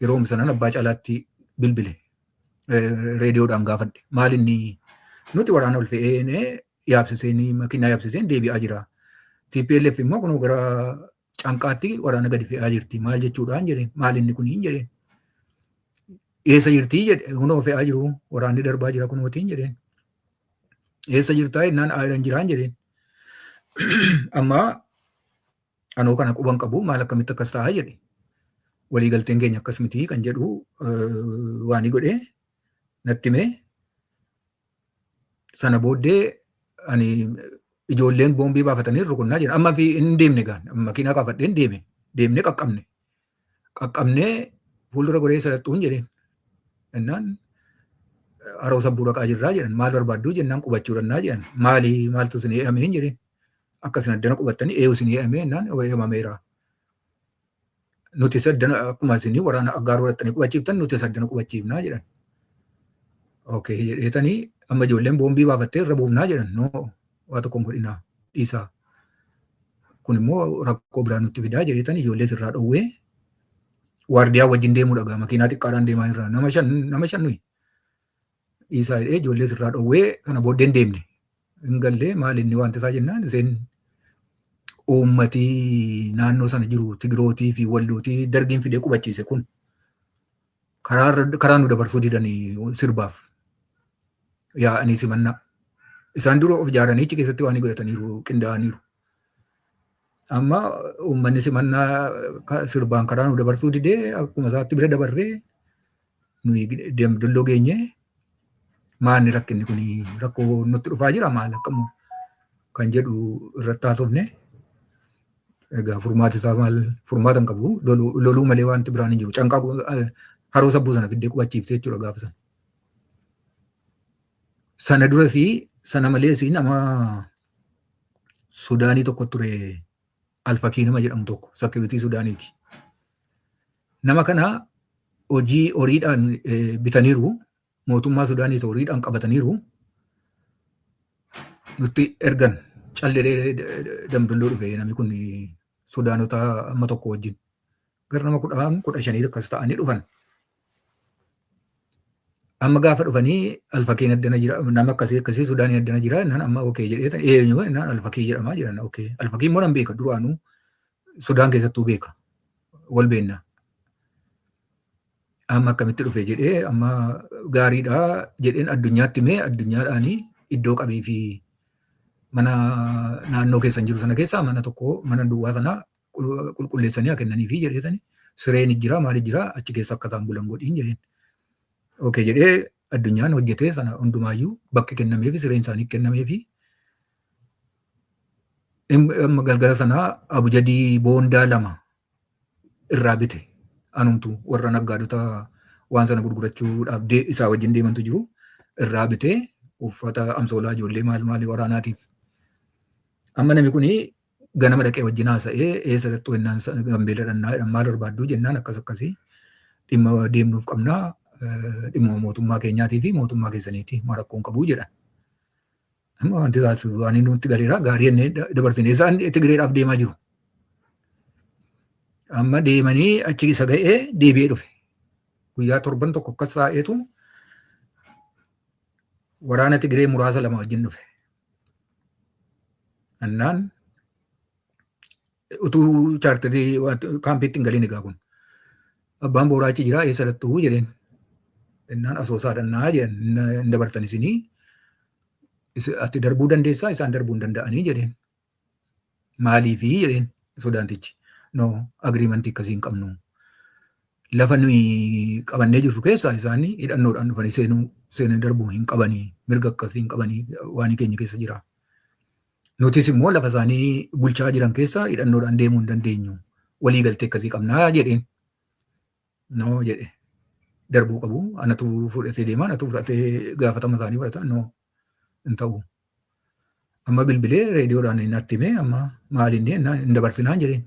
yeroo sanaan abbaa caalaatti bilbile. Reediyoodhaan gaafadhe. Maal inni, nuti waraana ol fe'ee yaabsiseen, makiinaa yaabsiseen deebi'aa jira. TPLF immoo kunoo gara Canqaatti waraana gadi fe'aa jirti. Maal jechuudhaan jedheen, maal inni kunii jedheen. Eessa jirtii jedhe, kunoo fe'aa jiru, waraanni darbaa jira kunootiin jedheen. Eessa jirtaa jennaan, Ayiran jiraan jedheen. Amma anoo kana quban qabu, maal akkamitti akkas ta'a jedhe. Waliigalteen keenya akkas miti kan jedhu waan godhee natti himee, sana booddee ani ijoolleen boombii baafatanii rukunnaa jiran. Amma fi hin deemne gaan makiinaa kaafadheen deeme, deemnee qaqqabne. Qaqqabnee fuuldura goree sadattuun jedheen. Jennaan, haroo sabbuu dhaqaa jirraa jedhan. Maal barbaadduu jennaan, qubachuu dhannaa jedhan. Maali, maaltu isin eeyyame hin jedheen. Akka isin addana qubattanii eeyu isin eeyyame jennaan, eeyyamameera. Nuti saddana akkuma isin waraana aggaaroo dhattanii qubachiiftan nuti saddana qubachiifnaa jedhan. Okay jedheetanii, amma ijoolleen boombii baafattee irra buufnaa jedhan. No, waa tokko hin godhinaa, dhiisaa. Kun immoo rakkoo biraa nutti fidaa jedheetanii ijoollee sirraa dhowwee, waardiyaa wajjin deemuu dhagaa makiinaa xiqqaadhaan deemaa irraa nama 5, nama 5 nuyi. Dhiisaa jedhee ijoollee sirraa dhowwee, kana booddee hin deemne. Hin gallee, maal inni wanti isaa jennaan, isheen uummatii naannoo sana jiru Tigrootii fi Wallootii dargiin fidee qubachiise kun karaa nu dabarsuu didanii sirbaaf yaa'anii simannaa. Isaan dura of ijaaranii achi keessatti waan godhataniiru, qindaa'aniiru. Amma uummanni simannaa sirbaan karaa nu dabarsuu didee, akkuma isaatti bira dabarree nuyi Dambidolloo geenye, maalni rakkinni kun, rakkoo nutti dhufaa jira, maal akkamu kan jedhu irratti haasofne. Egaa furmaati isaa maal? Furmaata hin qabu, loluu malee wanti biraan hin jiru. Canqaa haroo sabbuu sana fiddee qubachiiftee jechuudha gaafa sana. Sana durasii, sana malees nama Sudaanii tokko ture, Alfakii nama jedhamu tokko, security Sudaaniiti. Nama kana hojii horiidhaan bitaniiru, mootummaa Sudaaniis horiidhaan qabataniiru, nutti ergan. Callee Dambidolloo dhufe namni kun Sudaanota amma tokko wajjin. Gara nama 10, 15 akkas ta'anii dhufan. Amma gaafa dhufanii, Alfakiin addana jira, nama akkasii akkasii Sudaanii addana jira jennaan, amma okay jedhee, eenyu jennaan, Alfakii jedhamaa jedhan. Okay. Alfakii immoo nan beeka, duraanuu Sudaan keessattuu beeka. Wal beenna. Amma akkamitti dhufe jedhee, amma gaariidha jedheen, addunyaatti himee, addunyaadhaanii iddoo qabii fi mana naannoo keessan jiru sana keessaa mana tokko, mana duwwaa sana qulqulleessanii haa kennaniifi jedheetani, sireen jira, maali jira, achi keessa akka isaan bulan godhiin jedheen. Okay jedhee addunyaan hojjetee sana hundumaayyuu bakki kennameefi, sireen isaanii kennameefi. Amma galgala sanaa abujadii boondaa lama irraa bite anumtu, warra naggaadota waan sana gurgurachuudhaaf isaa wajjin deemantu jiru, irraa bitee uffata amsoolaa ijoollee maal maali waraanaatiif. Amma namni kuni ganama dhaqee wajjin haasa'ee, eessa dhaqxu jennaan, Gambeela dhannaa jedhan. Maal barbaadduu jennaan, akkas akkasii dhimma deemnuuf qabnaa, dhimma mootummaa keenyaatii fi mootummaa keessaniiti, maa rakkoon qabuu jedhan. Amma wanti taasisu waan inni nutti galeera, gaarii jennee dabarsine. Isaan Tigireedhaaf deemaa jiru. Amma deemanii achi isa ga'ee deebi'ee dhufe. Guyyaa torban tokko akkas taa'eetu waraana Tigiree muraasa lama wajjin dhufe. Annaan utuu chaartarii kaampiitti hin galin egaa kun. Abbaan booraa achi jira, eessa dhattuu jedheen. Innaan Asoosaa dhannaa jedhan, hin dabartan isinii. Ati darbuu dandeessaa, isaan darbuu hin danda'anii jedheen. Maaliifi jedheen Sudaantichi. No, agreement akkasii hin qabnu. Lafa nuyi qabannee jirru keessa isaanii hidhannoodhaan dhufanii seenuu seenanii darbuu hin qabanii, mirga akkasii hin qabanii, waan keenya keessa jira. Nutis immoo lafa isaanii bulchaa jiran keessa hidhannoodhaan deemuu hin dandeenyu. Walii galtee akkasii qabnaa jedheen. No jedhe, darbuu qabu. Anatu fudhatee deema, anatu fudhatee gaafatama isaanii fudhata. No, hin ta'u. Amma bilbilee reediyoodhaan natti himee, amma maal inni jennaan, hin dabarsinaa jedheen.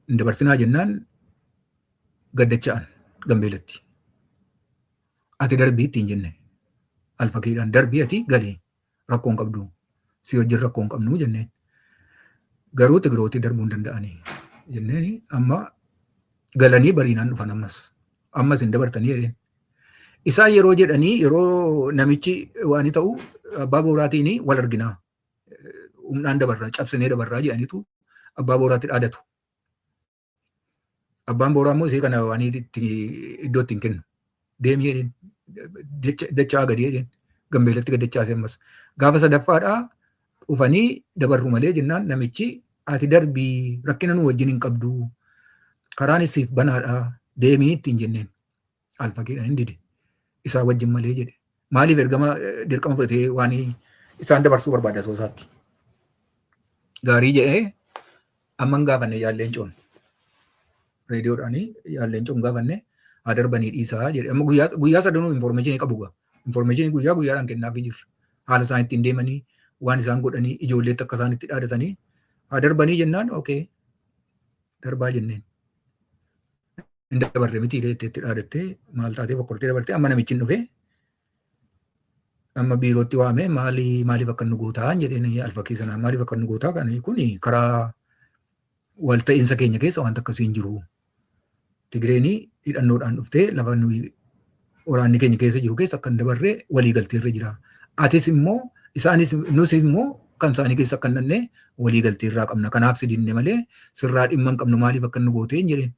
Hin dabarsinaa jennaan gaddacha'an Gambeelatti. Ati darbii ittiin jenne. Alfakiidhaan darbii, ati galii, rakkoo hin qabdu. Si wajjin rakkoo hin qabnu jenneen. Garuu Tigirooti darbuu hin danda'anii jenneen. Amma galanii bariinaan dhufan ammas. Ammas hin dabartanii jedheen. Isaan yeroo jedhanii, yeroo namichi waan ta'u abbaa booraatiin wal arginaa. Humnaan dabarraa, cabsinee dabarraa jedhaniitu abbaa booraatti dhaadatu. Abbaan booraa immoo isee kana waan itti iddoo ittiin kennu. Deemii jedheen. Dachaa gadi jedheen. Gambeelatti gad dachaase ammas. Gaafa sadaffaadhaa dhufanii dabarru malee jennaan, namichi ati darbii, rakkina nu wajjin hin qabdu. Karaan siif banaadha, deemii ittiin jenneen. Alfaqiidhaan hin dide. Isaa wajjin malee jedhe. Maaliif? Ergama dirqama fudhatee waan isaan dabarsuu barbaada soosaatti. Gaarii jedhee amma hin gaafanne jaalleen coon. Reediyoodhaan jaalleen coon gaafanne, haa darbanii dhiisaa jedhe. Amma guyyaa sadanuu information qabu gaa. Information guyyaa guyyaadhaan kennaafii jirra. Haala isaan ittiin deemanii, waan isaan godhanii, ijoolleetti akka isaan itti dhaadatanii, haa darbanii jennaan, okay, darbaa jenneen. Hin dabarre miti itti dhaadattee, maal taatee fokkortee dabartee. Amma namichi hin dhufee, amma biirootti waamee, maali, maaliif akka nu gootaa jedheen. Alfakii sanaa, maaliif akka nu gootaa? Kan kun karaa walta'iinsa keenya keessa wanta akkasii hin jiru. Tigireenii hidhannoodhaan dhuftee lafa nuyi waraanni keenya keessa jiru keessa akka hin dabarree walii galteerra jira. Atis immoo, isaanis, nus immoo kan isaanii keessa akka hin dhannee walii galteerraa qabna. Kanaaf si dinne malee sirraa dhimma hin qabnu, maaliif akka nu gootee jedheen.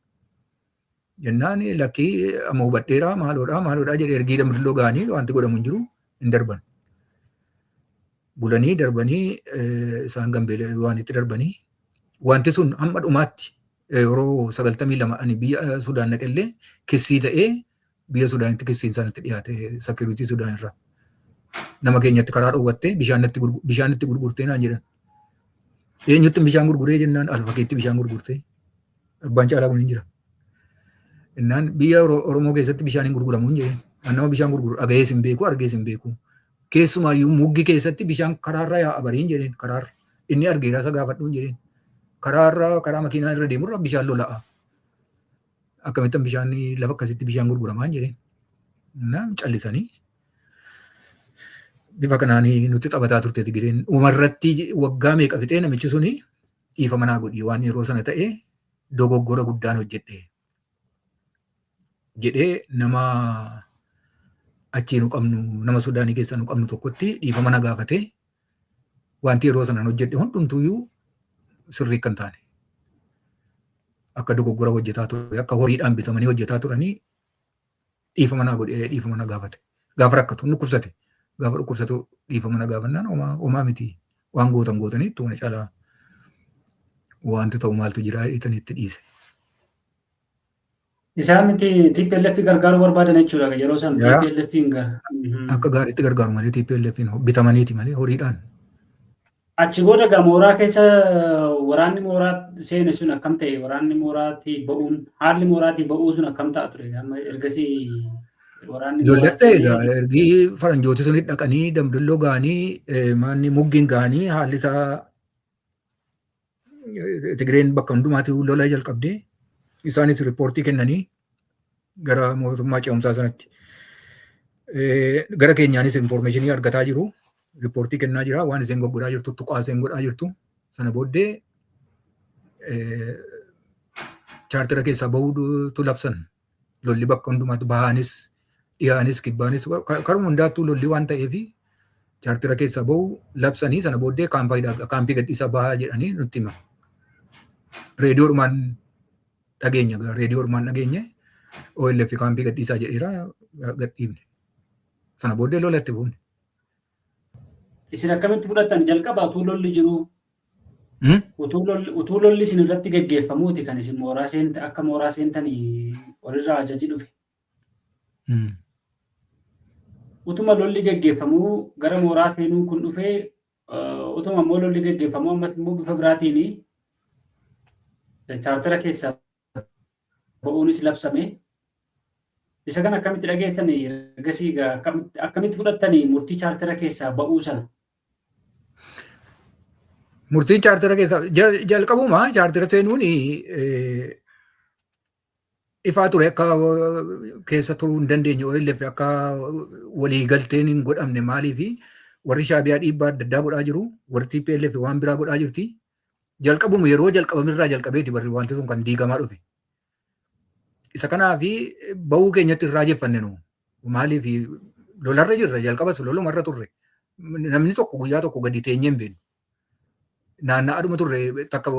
Jennaan, lakkii, amma hubadheeraa, maaloodhaa maaloodhaa jedhee, ergii damdilloo ga'anii wanti godhamu hin jiru, hin darban. Bulanii darbanii isaan Gambeela waan itti darbanii, wanti sun hamma dhumaatti yeroo 92 ani biyya Sudaan naqellee kissii ta'ee, biyya Sudaanitti kissiin sanatti dhiyaate, security Sudaan irraa. Nama keenyatti karaa dhoowwattee bishaan itti gurgurtee naan jedhan. Eenyutti bishaan gurguree jennaan, alfakeetti bishaan gurgurtee. Abbaan caalaa kun hin jira. Innaan biyya Oromoo keessatti bishaan hin gurguramu hin jedheen. Nama bishaan gurguru dhagayees hin beeku, argees hin beeku. Keessumaayyuu muggi keessatti bishaan karaarra yaa'a bariin jedheen, karaarra. Inni argeera, isa gaafadhu hin jedheen. Karaarra, karaa makiinaa irra deemurra bishaan lola'a. Akkamittan bishaan lafa akkasitti bishaan gurguramaa hin jedheen. Innaan callisanii bifa kanaan nutti taphataa turte Tigireen. Dhumarratti waggaa meeqa fixee namichi suni dhiifama naa godhi, waan yeroo sana ta'e dogoggora guddaan hojjedhe jedhee, nama achii nu qabnu, nama Sudaanii keessa nu qabnu tokkotti dhiifama na gaafate, wanti yeroo sanaan hojjedhe hundumtuyyuu sirrii kan taane, akka dogoggora hojjetaa ture, akka horiidhaan bitamanii hojjetaa turanii, dhiifama naa godhee dhiifama na gaafate. Gaafa rakkatu dhukkubsate, gaafa dhukkubsatu dhiifama na gaafannaan, homaa homaa miti, waan gootan gootanii itti caalaa wanti ta'u maaltu jira jedhanii itti dhiise. Isaan TPLF gargaaruu barbaadan jechuudha yeroo san TPLF gara. Akka gaariitti gargaaru malee, TPLF bitamaniiti malee horiidhaan. Achi booda egaa mooraa keessa waraanni mooraa seene sun akkam ta'e? Waraanni mooraatii ba'uun, haalli mooraatii ba'uu sun akkam ta'a ture? Amma ergasii waraanni Ijoollee ta'e egaa ergi faranjooti sun dhaqanii Damdulloo ga'anii, maanni muggiin ga'anii, haalli isaa Tigreen bakka hundumaatti lola jalqabdee, isaanis riippoortii kennanii gara mootummaa ce'umsaa sanatti. Gara keenyaanis information argataa jiru. Riippoortii kennaa jira. Waan isheen goggodhaa jirtu, tuqaa isheen godhaa jirtu. Sana booddee chaartera keessaa bahuutu labsan. Lolli bakka hundumaatti, bahaanis, dhiyaanis, kibbaanis, karuma hundaattuu lolli waan ta'eef chaartera keessaa bahu labsanii, sana booddee kaampii gadhiisaa bahaa jedhanii nutti himan. Reediyoodhumaan dhageenya, reediyoodhumaan dhageenye, OLF kaampii gadhiisaa jedheera, gadhiifne. Sana booddee lola itti buufne. Isin akkamitti fudhattan jalqaba utuu lolli jiru? Utuu lolli isin irratti geggeeffamuuti kan isin mooraa seenta akka mooraa seentanii olirraa ajaji dhufe. Utuma lolli geggeeffamuu gara mooraa seenuu kun dhufee, utuma immoo lolli geggeeffamuu ammas immoo bifa biraatiin chaartara keessaa ba'uunis labsame. Isa kana akkamitti dhageessanii, ergasii akkamitti fudhattanii murtii chaartara keessaa ba'uu sana? Murtiin chaartara keessaa jalqabuma chaartara seenuun ifaa ture, akka keessa turuu hin dandeenye OLF akka walii galteen hin godhamne. Maaliifi warri Shaabiyaa dhiibbaa adda addaa godhaa jiru, warri TPLF waan biraa godhaa jirti. Jalqabuma yeroo jalqabamirraa jalqabeeti barri wanti sun kan diigamaa dhufe. Isa kanaafi bahuu keenyatti irraa jeffanne nu. Maaliif lolarra jirra, jalqabas lolumarra turre. Namni tokko guyyaa tokko gadi teenyee hin beeknu. Naanna'aadhuma turre. Takka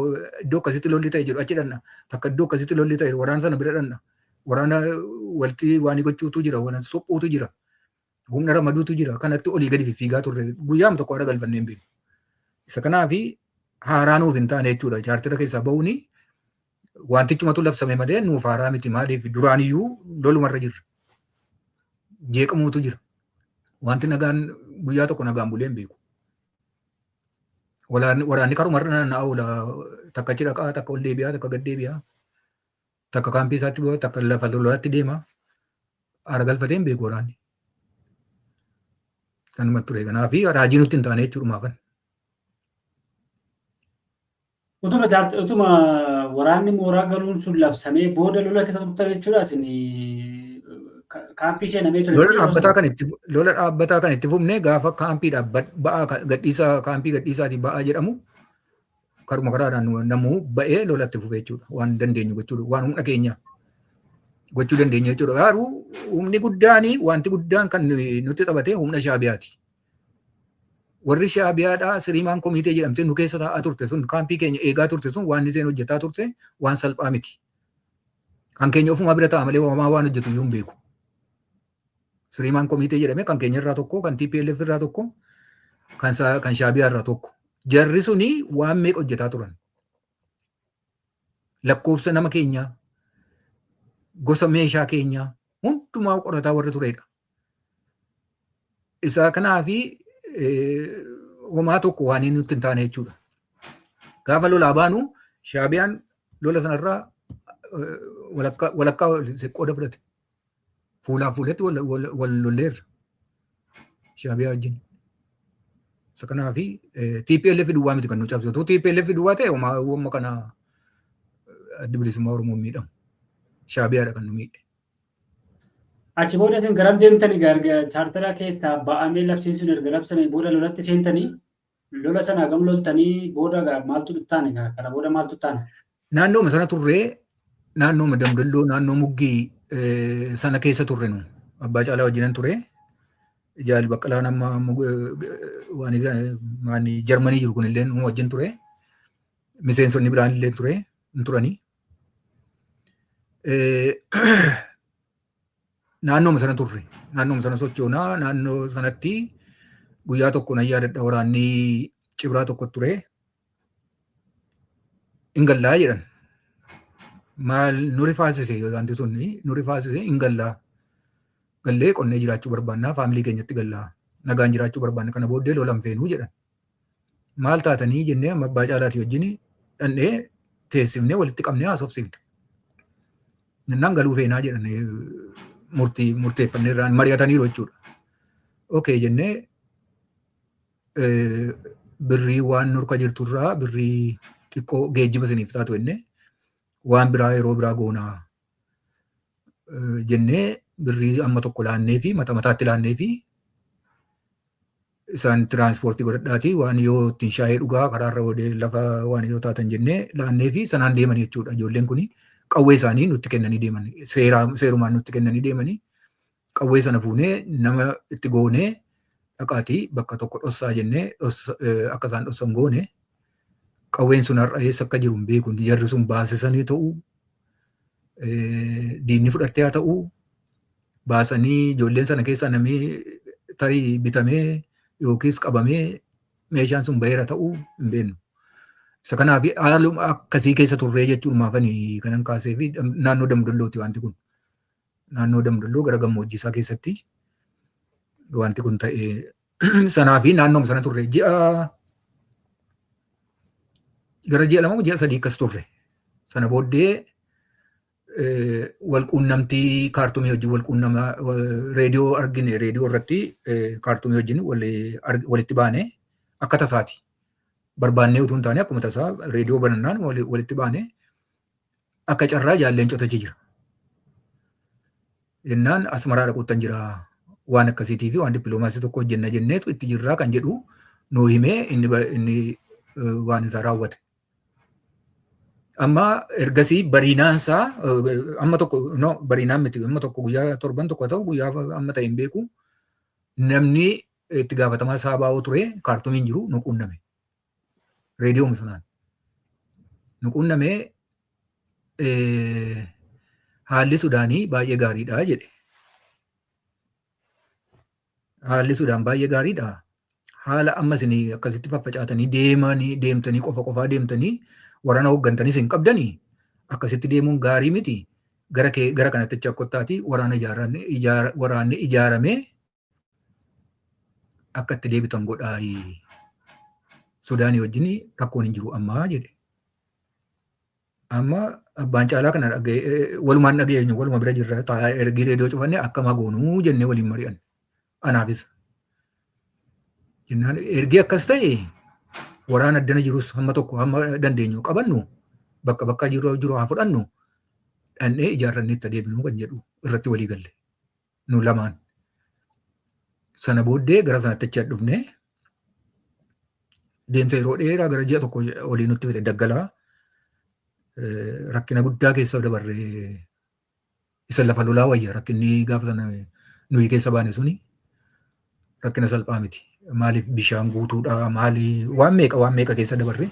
iddoo akkasitti lolli ta'e jedhu achi dhanna. Takka iddoo akkasitti lolli ta'e waraana sana bira dhanna. Waraana walitti waan gochuutu jira, waraana suphuutu jira. Humna ramaduutu jira. Kanatti olii gadi fiffiigaa turre. Guyyaam tokko hara galfannee hin beeknu. Isa kanaafi haaraa nuuf hin taane jechuudha. Chaartira keessaa bahuuni wantichumatu labsame malee nuuf haaraa miti. Maaliif duraaniyyuu lolumarra jirra. Jeeqamuutu jira. Wanti nagaan guyyaa tokko nagaan bulee hin beeku. Waraanni karumarra naanna'aa oola. Takka achi dhaqaa, takka ol deebi'aa, takka gad deebi'aa. Takka kaampii isaatti bu'aa, takka lafa lolaatti deema. Haara galfatee hin beeku waraanni. Kanuma ture. Kanaaf raajii nutti hin taane jechuudha maafan. Utuma waraanni mooraa galuun sun labsamee booda lola keessa turtan jechuudha, isin kaampii seenamee ture. Lola dhaabbataa kan itti fufne gaafa kaampiidhaa ba'aa gadhiisaa, kaampii gadhiisaatii ba'aa jedhamu, karuma karaadhaan namuu ba'ee lola itti fufe jechuudha. Waan dandeenyu gochuudha. Waan humna keenya gochuu dandeenya jechuudha. Garuu humni guddaan, wanti guddaan kan nutti taphate humna Shaabiyaati. Warri Shaabiyaadhaa siriimaan komitee jedhamtee nu keessa taa'aa turte sun, kaampii keenya eegaa turte sun, waan isheen hojjetaa turte waan salphaa miti. Kan keenya ofumaa bira taa'a malee homaa waan hojjetu iyyuu hin beeku. Siriimaan komitee jedhame kan keenya irraa tokko, kan TPLF irraa tokko, kan Shaabiyaa irraa tokko. Jarri suni waan meeqa hojjetaa turan. Lakkoofsa nama keenyaa, gosa meeshaa keenyaa hundumaa qorataa warra turedha. Isa kanaafi homaa tokko waan inni nutti hin taane jechuudha. Gaafa lolaa baanu Shaabiyaan lola sanarraa walakkaa qooda fudhate. Fuulaa fuulatti wal lolleerra. Shaabiyaa wajjin. Isa kanaafi TPLF duwwaa miti kan nu cabsu. Utuu TPLF duwwaa ta'e homaa amma kana Addi Bilisummaa Oromoo miidhamu. Shaabiyaadha kan nu miidhe. Achi booda isin garam deemtanii? Erga chaartara keessaa ba'amee labsiin sun erga labsamee booda lolatti seentanii, lola sana gam loltanii, booda maaltu taane, kana booda maaltu taane? Naannooma sana turree, naannooma Damdalloo, naannoo Muggii sana keessa turre nu. Abbaa Caalaa wajjinan ture. Jaal Baqqalaan amma waan Jarmanii jiru kunillee nu wajjin ture. Miseensonni biraan illee ture hin turanii. Naannooma sana turre. Naannooma sana sochoonaa. Naannoo sanatti guyyaa tokko nan yaadadha, waraanni Cibraa tokko ture. Hin gallaa jedhan. Maal nu rifaasise, wanti sun nu rifaasise. Hin gallaa. Gallee qonnee jiraachuu barbaannaa, faamilii keenyatti gallaa. Nagaan jiraachuu barbaanna, kana booddee lola hin feenuu jedhan. Maal taatanii jennee amma Abbaa Caalaatii wajjin dhandhee teessifnee walitti qabnee haasofsiifne. Nannaan galuu feenaa jedhan, murtii murteeffannee irraan mari'ataniiru jechuudha. Okay jennee birrii waan nurka jirturraa birrii xiqqoo geejjiba isiniif taatu jennee, waan biraa yeroo biraa goonaa jennee, birrii amma tokko laannee fi mata mataatti laannee fi isaan tiraanspoortii godhadhaatii waan yoo ittiin shaayii dhugaa karaarra oodee lafa waan yoo taatan jennee laannee fi sanaan deeman jechuudha. Ijoolleen kun qawwee isaanii nutti kennanii deeman. Seerumaan nutti kennanii deemanii, qawwee sana fuunee nama itti goonee, dhaqaatii bakka tokko dhossaa jennee akka isaan dhossan goone. Qawween sun har'a eessa akka jiru hin beeku. Jarri sun baasisanii ta'uu, diinni fudhattee haa ta'uu, baasanii ijoolleen sana keessaa namni tarii bitamee yookiis qabamee meeshaan sun baheera ta'uu hin beeknu. Isa kanaaf haaluma akkasii keessa turree jechuun maafani kanan kaasee fi naannoo Damdollooti wanti kun. Naannoo Damdolloo gara gammoojjii isaa keessatti wanti kun ta'e. Sanaa fi naannooma sana turre, ji'a gara ji'a 2, ji'a 3 akkas turre. Sana booddee wal quunnamtii Kaartumii wajjin wal quunnama reediyoo argine, reediyoo irratti Kaartumii wajjin walitti baane akka tasaati. Barbaannee utuu hin taane akkuma tasaa reediyoo banannaan walitti baane. Akka carraa jaalleencota jira. Jennaan Asmaraa dhaquuttan jira, waan akkasiitii fi waan dippiloomaasii tokko hojjenna jenneetu itti jirraa kan jedhu nuu himee inni waan isaa raawwate. Amma ergasii bariinaan isaa amma tokko, no, bariinaan miti, amma tokko guyyaa torban tokko ta'u, guyyaa amma ta'e hin beeku, namni itti gaafatamaa isaa baa'oo ture Kaartumiin jiru nu quunname. Reediyooma sanaan. Nu quunnamee, haalli Sudaanii baay'ee gaariidha jedhe. Haalli Sudaan baay'ee gaariidha. Haala amma isin akkasitti faffacaatanii deemanii deemtanii, qofa qofaa deemtanii, waraana hooggantanis hin qabdanii, akkasitti deemuun gaarii miti. Gara kee gara kanatti achi kottaati, waraana waraanni ijaaramee akka itti deebitan godhaayi. Sudaanii wajjin rakkoon hin jiru ammaa jedhe. Amma abbaan caalaa kana dhaga'ee, walumaan dhageenyu, waluma bira jirra taa'aa, ergi reediyoo cufanne akkama goonuu jennee waliin mari'an. Anaafis. Jennaan ergi akkas ta'e waraana addana jirus hamma tokko hamma dandeenyu qabannu, bakka bakka jiru jiru haa fudhannu, dhannee ijaarrannee itti adeemnu kan jedhu irratti walii galle. Nu lamaan. Sana booddee gara sanatti achi dhufnee deemsa yeroo dheeraa gara ji'a 1 olii nutti fite. Daggalaa rakkina guddaa keessa dabarree, isa lafa lolaa wayya, rakkinni gaafa sana nuyi keessa baane suni rakkina salphaa miti. Maaliif, bishaan guutuudha, maali, waan meeqa waan meeqa keessa dabarre,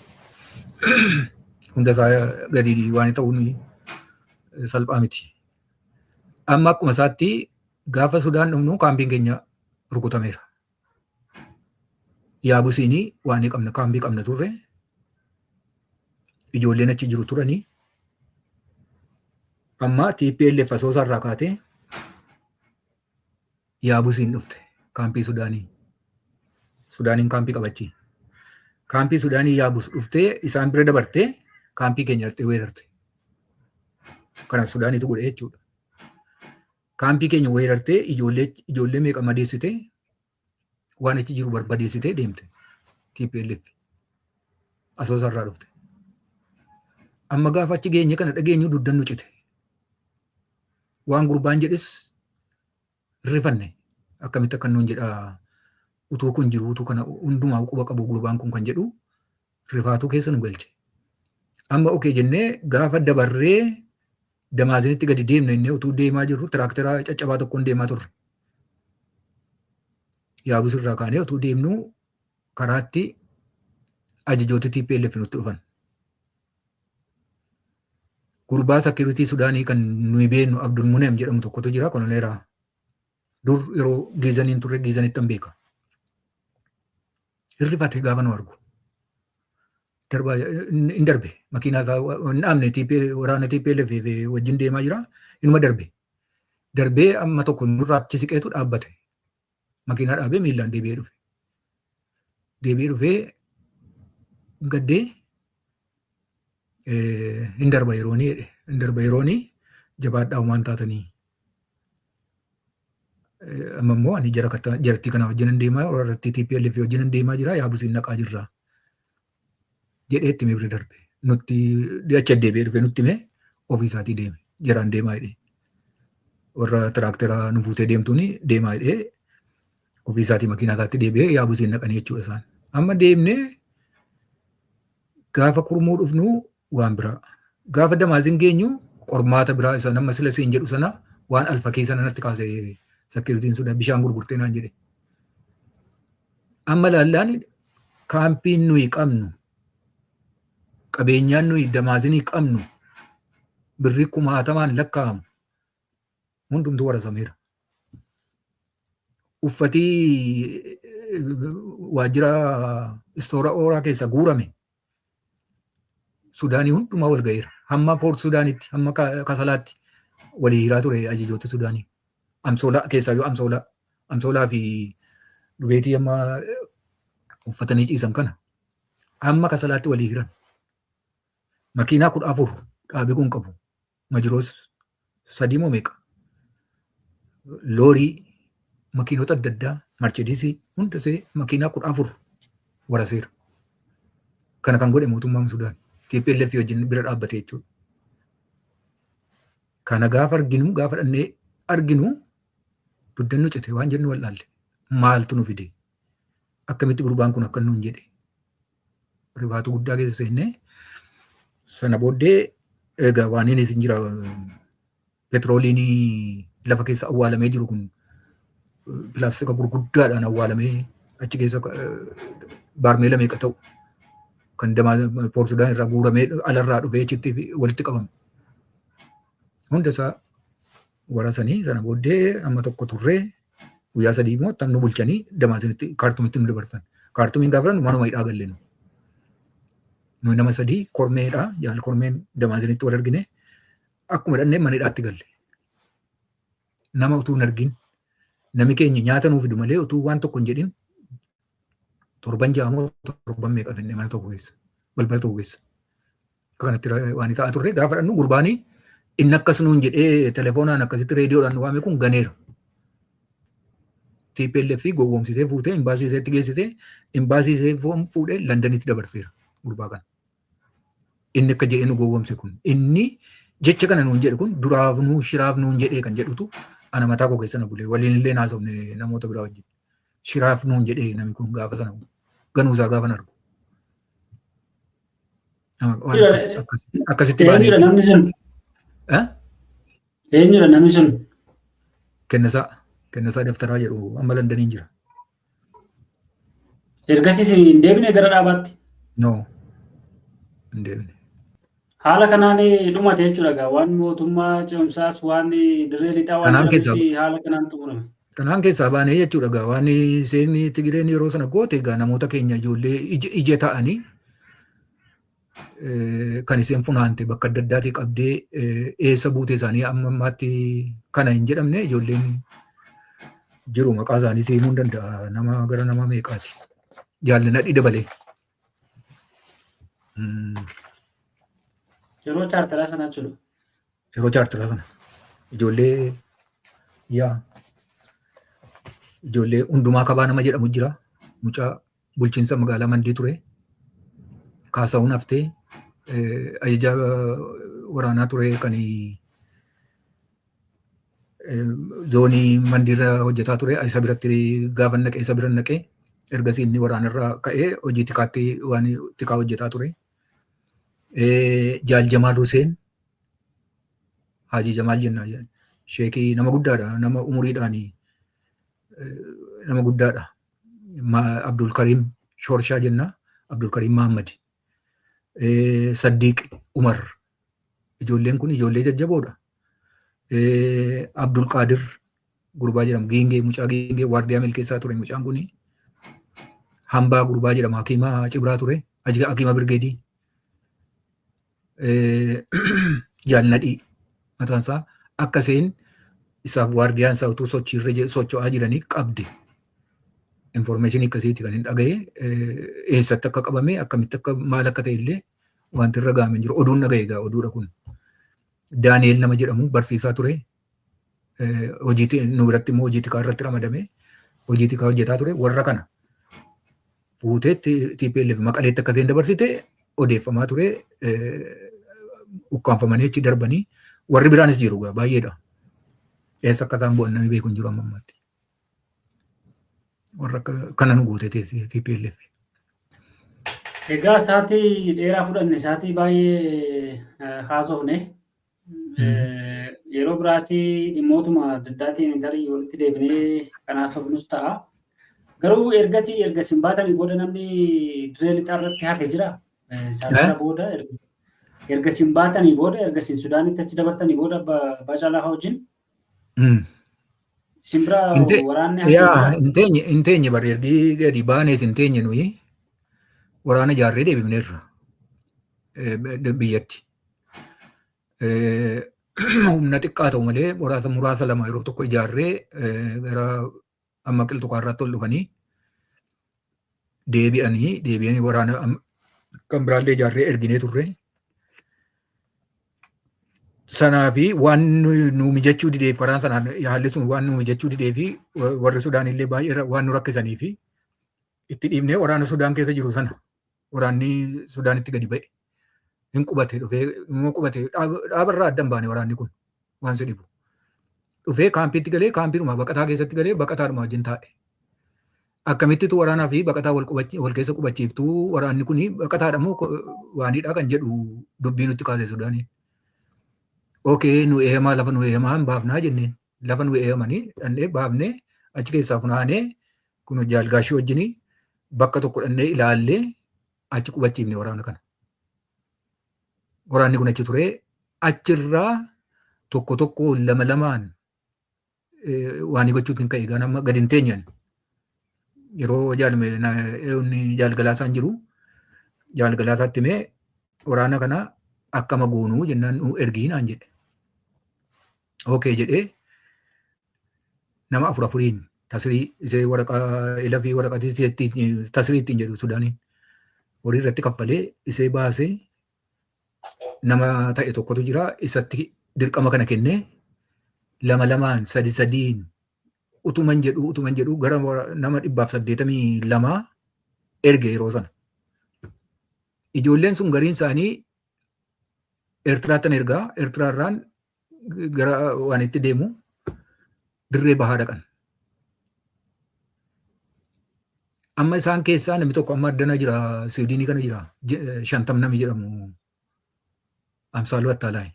hunda isaa gadi waan ta'uun salphaa miti. Amma akkuma isaatti gaafa Sudaan dhufnu kaampiin keenya rukutameera. Yaabusiinii waan qabna, kaampii qabna turre, ijoolleen achi jiru turanii, amma TPLF Asoosaa irraa kaatee Yaabusiin dhufte, kaampii Sudaanii. Sudaaniin kaampii qabachi. Kaampii Sudaanii Yaabus dhuftee isaan bira dabartee kaampii keenya irratti weerarte. Kana Sudaaniitu godhe jechuudha. Kaampii keenya weerartee ijoollee meeqa madeessitee, waan achi jiru barbadeessitee deemte. TPLF Asoosa irraa dhufte. Amma gaafa achi geenye kana dhageenyu duddan nu cite. Waan gurbaan jedhes rifanne, akkamitti akka nuun jedha, utuu kun jiru, utuu kana hundumaa quba qabu gurbaan kun kan jedhu rifaatuu keessa nu galche. Amma okay jennee gaafa dabarree Damaazinitti gadi deemne inni utuu deemaa jirru tiraaktera caccabaa tokkoon deemaa turre. Yaabus irraa kaanee utuu deemnu karaatti ajajoota TPLF nutti dhufan. Gurbaa security Sudaanii kan nuyi beeknu Abdul Munem jedhamu tokkotu jira, koloneeraa. Dur yeroo Giizaniin turre Giizanitti hin beeka. Hirrifate gaafa nu argu. Darbaa hin darbe, makiinaa isaa hin dhaabne, waraana TPLF wajjin deemaa jira, inuma darbe. Darbee amma tokko nurraa achi siqeetu dhaabbate. Makiinaa dhaabee miillaan deebi'ee dhufe. Deebi'ee dhufee gaddee, hin darba yeroonii jedhe. Hin darba yeroonii, jabaadhaa, homaan taatanii. Amma immoo ani jara jarattii kana wajjin deemaa, warra TPLF wajjin deemaa jira, Yaabusiin naqaa jirra. Jedhee itti bira darbe. Nutti achi deebi'ee dhufe, nutti himee ofii isaatii deeme. Jaraan deemaa jedhee. Warra tiraaktera nu fuutee deemtuuni deemaa jedhee ofii isaatii makiinaa isaatti deebi'ee Yaabusiin naqanii jechuudha isaan. Amma deemnee gaafa Kurmuu dhufnu waan biraa. Gaafa Damaazin geenyu qormaata biraa, isa nama sila siin jedhu sana, waan alfa keessa natti kaase securityn sun, bishaan gurgurtee naan jedhe. Amma laallaan kaampiin nuyi qabnu, qabeenyaan nuyi Damaazinii qabnu birrii kumaatamaan lakkaa'amu hundumtuu warasameera. Uffatii waajjira istoora ooraa keessa guurame. Sudaanii hundumaa wal ga'eera. Hamma Poort Sudaanitti, hamma Kasalaatti walii hiraa ture ajajoota Sudaanii. Amsoolaa keessaayyuu Amsoolaa. Amsoolaa fi dubeetii amma uffatanii ciisan kana. Hamma Kasalaatti walii hiran. Makiinaa 14 dhaabii kun qabu. Majiroos 3 moo meeqa? Loorii, makiinota adda addaa, Marchediisii hundasee makiinaa 14 waraseera. Kana kan godhe mootummaan Sudaan. TPLF wajjin bira dhaabbate jechuudha. Kana gaafa arginu, gaafa dhannee arginu, duddannu cite, waan jennu wallaalle. Maaltu nu fide? Akkamitti gurbaan kun akka nuun jedhe? Rifaatu guddaa keessa seennee, sana booddee egaa waan inni isin jira, petrooliin lafa keessa awwaalamee jiru kun pilaastika gurguddaadhaan awwaalamee achi keessa baarmeela meeqa ta'u kan damaa Poort Sudaan irraa guuramee alarraa dhufee achitti walitti qabame. Hunda isaa warasanii, sana booddee amma tokko turree, guyyaa 3 immoo nu bulchanii Damaasinitti, Kaartumitti nu dabarsan. Kaartumiin gaafa manuma hidhaa galle nu. Nuyi nama 3 kormeedha. Jaal kormeen Damaasinitti wal argine, akkuma dhannee mana hidhaatti galle. Nama utuu hin argin, nami keenya nyaata nuu fidu malee, utuu waan tokko hin jedhin torban 6 moo torban meeqa finne mana tokko keessa, balbala tokko keessa. Kanatti waan ta'aa turre, gaafa dhannu gurbaanii inni akkas nuun jedhee telefoonaan akkasitti reediyoodhaan nu waame kun ganeera. TPLF gowwoomsitee fuutee imbaasii iseetti geessitee, imbaasii isee fuudhee Londanitti dabarseera gurbaa kana. Inni akka jedhee nu gowwoomse kun, inni jecha kana nuun jedhe kun duraaf nuu shiraaf nuun jedhee kan jedhutu ana mataa koo keessa na bulee, waliin illee naasofne namoota biraa wajjin. Shiraaf nuun jedhee namni kun gaafa sana ganuusaa gaafa argu. Akkasitti baanee. Eenyudha namni sun? Eenyudha namni sun? Kennasaa. Kennasaa Daftaraa jedhu, amma Londaniin jira. Ergasiis hin deebine gara dhaabaatti? No. Hin deebine. Haala kanaan dhumate jechuudha egaa, waan mootummaa ce'umsaas, waan dirree lixaa waan jedhamus haala kanaan xumurame. Kanaan keessaa baanee jechuudha egaa, waan seenni Tigireen yeroo sana goote egaa, namoota keenya ijoollee ija ta'anii kan isheen funaante bakka adda addaatii qabdee, eessa buute isaanii amma ammaatti kana hin jedhamne. Ijoolleen jiru, maqaa isaanii himuu hin danda'a, nama gara nama meeqaati. Jaalli dabalee. Yeroo chaartaraa sana jechuudha. Yeroo chaartaraa sana. Ijoollee yaa ijoollee Hundumaa Kabaa nama jedhamu jira. Mucaa bulchiinsa magaalaa Mandii ture. Kaasa'uun haftee ajaja waraanaa ture, kan zoonii Mandiirra hojjetaa ture. Isa biratti gaafa naqee, isa bira naqee, ergasii inni waraanarraa ka'ee hojii tikaatti waan tikaa hojjetaa ture. Jaal Jamaal Huseen, Haji Jamaal jenna, sheekii nama guddaadha, nama umuriidhaan nama guddaadha. Abdul Karim Shorshaa jenna, Abdul Karim Mahammad. Saddiiq Umar. Ijoolleen kun ijoollee jajjaboodha. Abdul Qaadir gurbaa jedhamu, Geengee, mucaa Geengee, waardiyaa milkeessaa ture mucaan kuni. Hambaa gurbaa jedhamu, hakiima Cibraa ture. Hakiima Birgeedii. Jaalladhii mataan isaa akka isheen isaaf waardiyaan isaa utuu sochiirra socho'aa jiranii qabde. Information akkasiiti kan hin dhagaye. Eessatti akka qabame, akkamitti akka, maal akka ta'e illee wanti irra gahame hin jiru. Oduun dhagaye egaa, oduudha kun. Daani'el nama jedhamu, barsiisaa ture. Hojii nu biratti immoo hojii tikaa irratti ramadame, hojii tikaa hojjetaa ture. Warra kana fuutee TPLF Maqaleetti akka isheen dabarsite odeeffamaa ture. Ukkaanfamanii achi darbanii, warri biraanis jiru egaa, baay'eedha. Eessa akka isaan bu'an namni beeku hin jiru amma ammaatti. Warra kana nu gootee teessi TPLF. Egaa sa'aatii dheeraa fudhanne, sa'aatii baay'ee haasofne. Yeroo biraas dhimmootuma adda addaatiin tarii walitti deebinee kan haasofnus ta'a. Garuu ergasii, erga isin baatanii booda, namni dirree lixaa irratti hafe jira? Chaartara booda, erga isin baatanii booda, erga isin Sudaanitti achi dabartanii booda, Baacaa Lafaa wajjin isin bira waraanni hafe Yaa, hin teenye bari, ergi gadi baanees hin teenye. Nuyi waraana ijaarree deebifneerra. Biyyatti. Humna xiqqaa ta'u malee muraasa muraasa lama yeroo tokko ijaarree gara amma Qilxuqaarraatti ol dhufanii deebi'anii waraana kan biraallee ijaarree erginee turre. Sanaa fi waan nu mijachuu dideef, karaa sanaan haalli sun waan nu mijachuu didee fi warri Sudaan illee baay'ee waan nu rakkisanii fi itti dhiibnee waraana Sudaan keessa jiru sana waraanni Sudaanitti gadi ba'e. Hin qubate, dhufee immoo qubate. Dhaabarraa adda hin baane waraanni kun waan si dhibu. Dhufee kaampiitti galee, kaampiidhuma baqataa keessatti galee, baqataadhuma wajjin taa'e. Akkamittitu waraanaa fi baqataa wal keessa qubachiiftuu, waraanni kun baqataadha moo waanidha kan jedhu dubbii nutti kaase Sudaaniin. Okay, nu eeyamaa, lafa nu eeyamaa hin baafnaa jenneen. Lafa nu eeyamanii dhannee baafnee achi keessaa funaanee kun jaalgaashii wajjinii bakka tokko dhannee ilaallee achi qubachiifne waraana kana. Waraanni kun achi turee achirraa tokko tokko lama lamaan waan gochuutiin ka'e gaan amma gadi hin teenyan. Yeroo inni jaalgalaasaan jiru jaalgalaasaatti himee, waraana kana akkama goonuu jennaan, nu ergii naan jedhe. Okay jedhee, nama afur afuriin tasrii isee waraqaa ilafii waraqatii tasrii ittiin jedhu Sudaaniin horii irratti kaffalee isee baasee, nama ta'e tokkotu jira, isatti dirqama kana kennee, lama lamaan sadi sadiin utuman jedhu gara nama 182 erge yeroo sana. Ijoolleen sun gariin isaanii Eertiraattan ergaa, Eertiraarraan gara waan itti deemu dirree bahaa dhaqan. Amma isaan keessaa namni tokko amma addana jira, Siwiidinii kana jira, 50 nami jedhamu, Amsaaluu Attaalaay.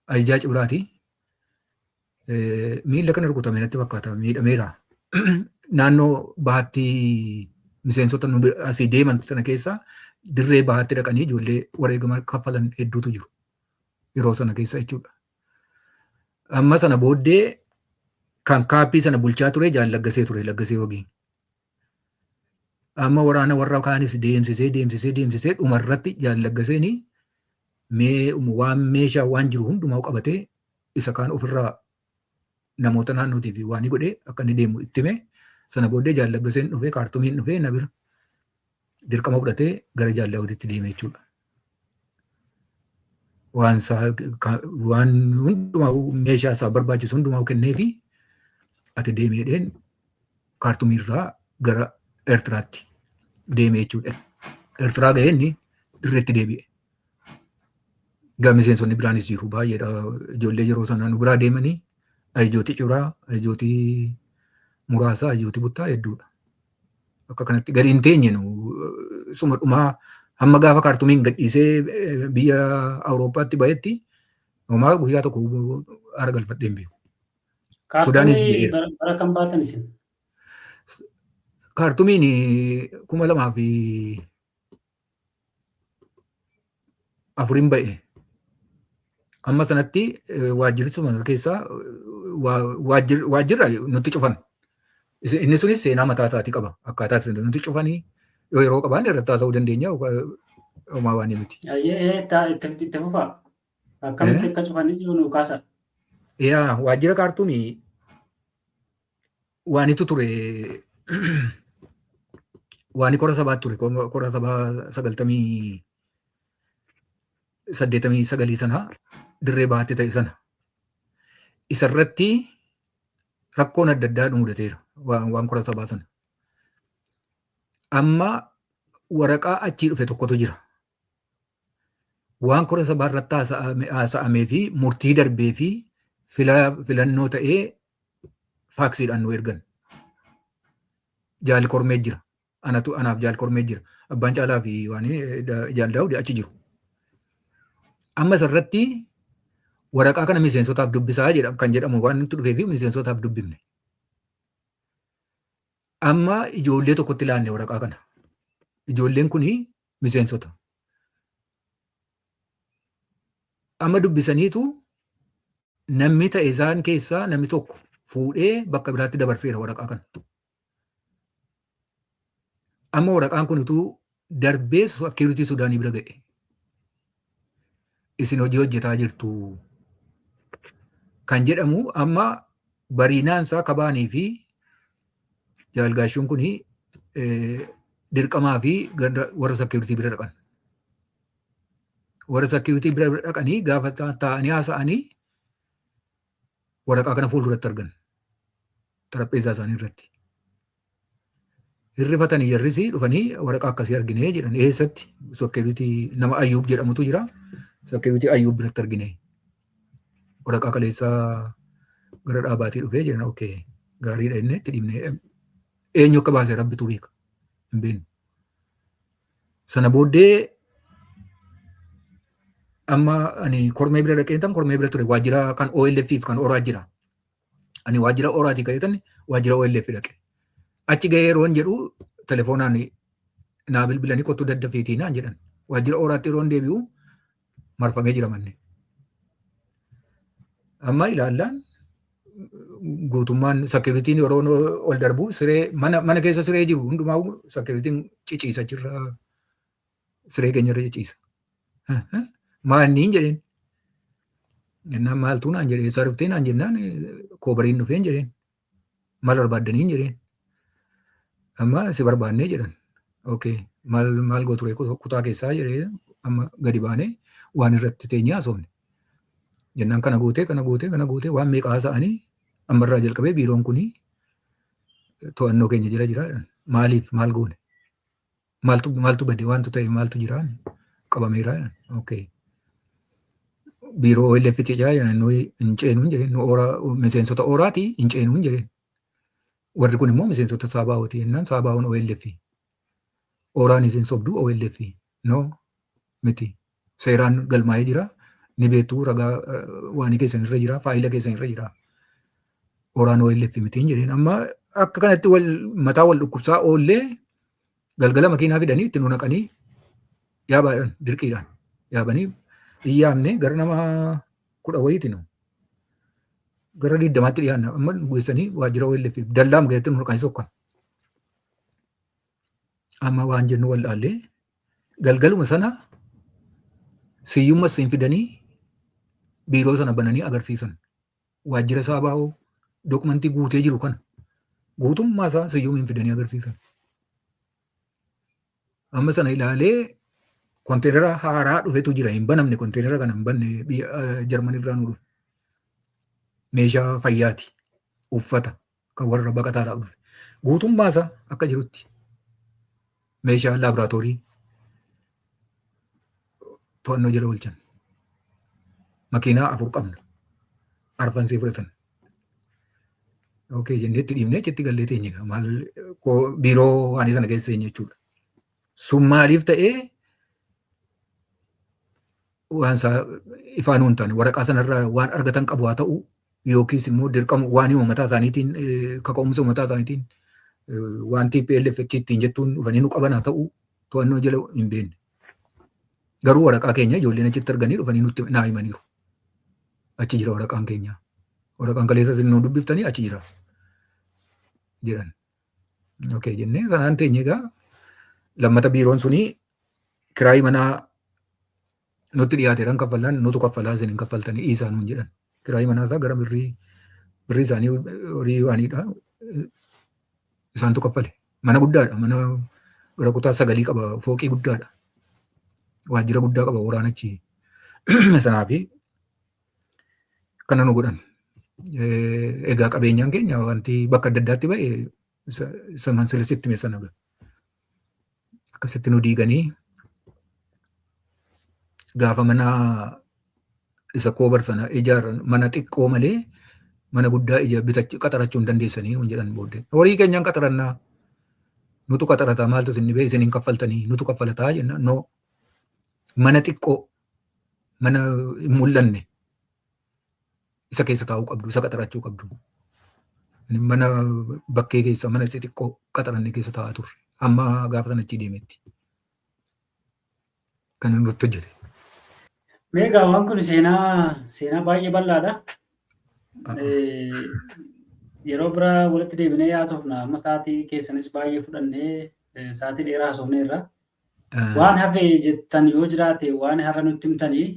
Ajajaa Cibraati. Miilla kana rukutame natti fakkaata, miidhameera. Naannoo bahaatti miseensota asii deeman sana keessa dirree bahaatti dhaqanii ijoollee wareegama kaffalan hedduutu jiru. Yeroo sana keessa jechuudha. Amma sana booddee kan kaappii sana bulchaa ture Jaal Laggasee ture, Laggasee Wagii. Amma waraana warra kaanis deemsisee deemsisee deemsisee dhumarratti Jaal Laggaseen mee waan meeshaa waan jiru hundumaa qabatee isa kaan ofirraa namoota naannootiif waan godhee akka inni deemu itti hime. Sana booddee Jaal Laggaseen dhufee, Kaartumiin dhufee, na bira dirqama fudhatee gara Jaal Daawuditti deeme jechuudha. Waan isaa waan hundumaa meeshaa isaa barbaachisu hundumaa kenneefi, ati deemi jedheen, Kaartumiirraa gara Eertiraatti deeme jechuudha. Eertiraa gahee inni dirreetti deebi'e. Gaa miseensonni biraanis jiru baay'eedha. Ijoollee yeroo sana nu biraa deemanii ajajootii Cibraa, ajajootii muraasaa, ajajootii buttaa hedduudha. Akka kanatti gadi hin teenye nu suma dhumaa hamma gaafa Kaartumiin gadhiisee biyya Awurooppaatti bahetti homaa guyyaa tokko haara galfadhee hin beeku. Sudaanis jedheera. Bara kam baatan isin? Kaartumiin 2004n ba'e. Amma sanatti waajjirri sun keessaa waajjirra nutti cufan. Inni sunis seenaa mataa isaatii qaba. Akkaataa isin nutti cufanii yoo yeroo qabaanne irratti haasa'uu dandeenya. Homaa waan miti. Itti fufaa. Akkamitti akka cufanis yoo nu kaasa. Yaa, waajjira Kaartumii waanitu ture, waani kora sabaa ture, kora sabaa 90 89 sana dirree bahaatti ta'e sana. Isarratti rakkoon adda addaa nu mudateera waan kora sabaa sana. Amma waraqaa achii dhufe tokkotu jira. Waan kora sabaa irratti haasa'amee fi murtii darbee fi filannoo ta'ee faaksiidhaan nu ergan. Jaal Kormee jira. Anatu anaaf Jaal Kormee jira. Abbaan Caalaa fi waan Jaal Daawud achi jiru. Amma isarratti waraqaa kana miseensotaaf dubbisaa jedham kan jedhamu waan nutti dhufee fi miseensotaaf dubbifne. Amma ijoollee tokkotti laanne waraqaa kana. Ijoolleen kuni miseensota. Amma dubbisaniitu namni ta'e isaan keessaa namni tokko fuudhee bakka biraatti dabarseera waraqaa kana. Amma waraqaan kun utuu darbee security Sudaanii bira ga'e. Isin hojii hojjetaa jirtu kan jedhamu amma bariinaansaa kabaanii fi jaalgaashuun kun dirqamaa fi warra security bira dhaqan. Warra security bira dhaqanii gaafa taa'anii haasa'anii waraqaa kana fuulduratti argan xarapheezaa isaanii irratti. Hirrifatanii jarris dhufanii waraqaa akkasii arginee jedhan. Eessatti? Security nama Ayyuub jedhamutu jira. Security Ayyuub biratti argine. Waraqaa kaleessaa gara dhaabaatii dhufee jedhan. Okay, gaariidha inni itti dhiibnee, eenyu akka baase rabbitu beeka, hin beeknu. Sana booddee amma ani kormee bira dhaqee tan kormee bira ture, waajjira kan OLF fi kan ORA jira. Ani waajjira ORAtii ka'eetan waajjira OLF dhaqe. Achi gahee yeroon jedhu telefoonaan naa bilbilanii, kottuu daddafiitii naan jedhan. Waajjira ORAatti yeroon deebi'u marfamee jira manni. Amma ilaallaan guutummaan securityn yeroo ol darbu siree mana keessa siree jiru hundumaa securityn ciciisa jirra, siree keenya irra ciciisa. Maanniin jedheen. Jennaan maaltu naan jedhee, eessaa dhuftee naan jennaan, koobariin dhufeen jedheen. Maal barbaaddaniin jedheen. Amma si barbaannee jedhan. Okay, maal maal gootu kutaa keessaa jedhee, amma gadi baanee waan irratti teenyee haasofne. Jennaan kana gootee, kana gootee, kana gootee, waan meeqa haasa'anii, ammarraa jalqabee biiroon kuni to'annoo keenya jala jira. Maaliif, maal goone? Maaltu maaltu bade, waantu ta'e maaltu jira, qabameera. Okay. Biiroo OLF cicaa jedhan, nuyi hin ceenuun jedheen, nu ORA, miseensota ORAati, hin ceenuun jedheen. Warri kun immoo miseensota Saabaa'ooti jennaan, Saabaa'oon OLF. ORAan isin sobduu OLF. No, miti. Seeraan galmaa'ee jira. Ni beektu, ragaa waanii keessan irra jira, faayila keessan irra jira. ORAan OLF mitiin jedheen. Amma akka kanatti wal mataa wal dhukkubsaa oollee galgala makiinaa fidanii itti nu naqanii yaabaadhaan dirqiidhaan yaabanii iyyaamne, gara nama 10 wayiiti, nu gara 20tti dhiyaanna. Amma nu geessanii waajjira OLF dallaam keessatti nu naqanii sokkan. Amma waan jennu wallaallee galgaluma sana siyyumma siin fidanii biiroo sana bananii agarsiisan. Waajjira Saabaa'oo dokumentii guutee jiru kana guutummaa isaa siyyumiin fidanii agarsiisan. Amma sana ilaalee konteenara haaraa dhufetu jira, hin banamne, konteenara kana hin banne, biyya Jarman irraa nu dhufe. Meeshaa fayyaati, uffata kan warra baqataadhaaf dhufe. Guutummaa isaa akka jirutti meeshaa laaboraatoorii to'annoo jala oolchan. Makiinaa afur qabna. Arfansee fudhatan. Okay jennee itti dhiibnee achitti gallee teenye, maal biiroo waan sana keessa teenye jechuudha. Sun maaliif ta'ee waan isaa ifaan hin taane, waraqaa sanarraa waan argatan qabu haa ta'u yookiis immoo dirqama waan uummataa isaaniitiin, kaka'umsa uummataa isaaniitiin, waan TPLF ittiin jettuun dhufanii nu qaban haa ta'u, to'annoo jala hin beekne. Garuu waraqaa keenya ijoolleen achitti arganii dhufanii nutti naa himaniiru. Achi jira waraqaan keenya. Waraqaan kaleessa isin nu dubbiftanii achi jira jedhan. Okay jennee sanaan teenye. Egaa lammata biiroon suni kiraayii manaa nutti dhiyaateeran kaffallaan, nutu kaffalaa, isin hin kaffaltanii dhiisaa nuun jedhan. Kiraayii manaa isaa gara birrii birrii isaanii horii waaniidha. Isaantu kaffale. Mana guddaadha. Mana gara kutaa sagalii qaba. Fooqii guddaadha. Waajjira guddaa qaba waraanachi. Sanaafi kana nu godhan. Egaa qabeenyaan keenya wanti bakka adda addaatti ba'e isa mansilisitti hime sana akkasitti nu diiganii gaafa mana isa koobar sana ijaaran mana xiqqoo malee mana guddaa ija bitachuu qaxarachuu hin dandeessanii nuun jedhan booddee. Horii keenyaan qaxarannaa, nutu qaxarataa, maaltu isin dhibee, isin hin kaffaltanii, nutu kaffalataa jenna. No, mana xiqqoo, mana hin mul'anne isa keessa taa'uu qabdu, isa qaxarachuu qabdu. Mana bakkee keessa mana xixiqqoo qaxaranne keessa taa'aa turre. Amma gaafa sana achii deemetti. Kan nutti hojjete. Mee egaa waan kun seenaa baay'ee bal'aadha. Yeroo biraa walitti deebinee haasofna. Amma sa'aatii keessanis baay'ee fudhannee sa'aatii dheeraa haasofneerra. Waan hafe jettan yoo jiraate, waan har'a nutti himtanii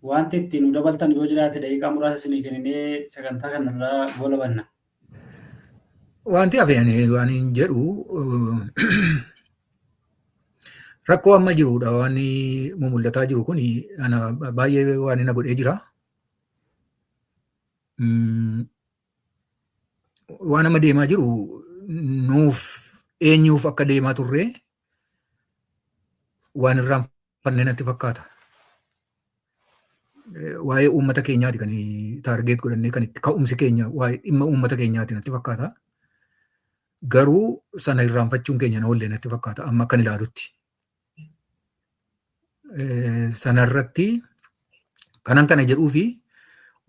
Wanti itti nu dabaltan yoo jiraate daqiiqaa muraasa isinii kenninee sagantaa kanarraa goolabanna. Wanti hafe ani waan hin jedhu, rakkoo amma jirudha, waan mumul'ataa jiru kun ana baay'ee waan na godhee jira. Waan amma deemaa jiru nuuf eenyuuf akka deemaa turre waan irraanfanne natti fakkaata. Waa'ee uummata keenyaati kan target godhannee, kan itti ka'umsi keenya waa'ee dhimma uummata keenyaati natti fakkaata. Garuu sana irraanfachuun keenya na oollee natti fakkaata amma akkan ilaalutti. Sanarratti kanan kana jedhuu fi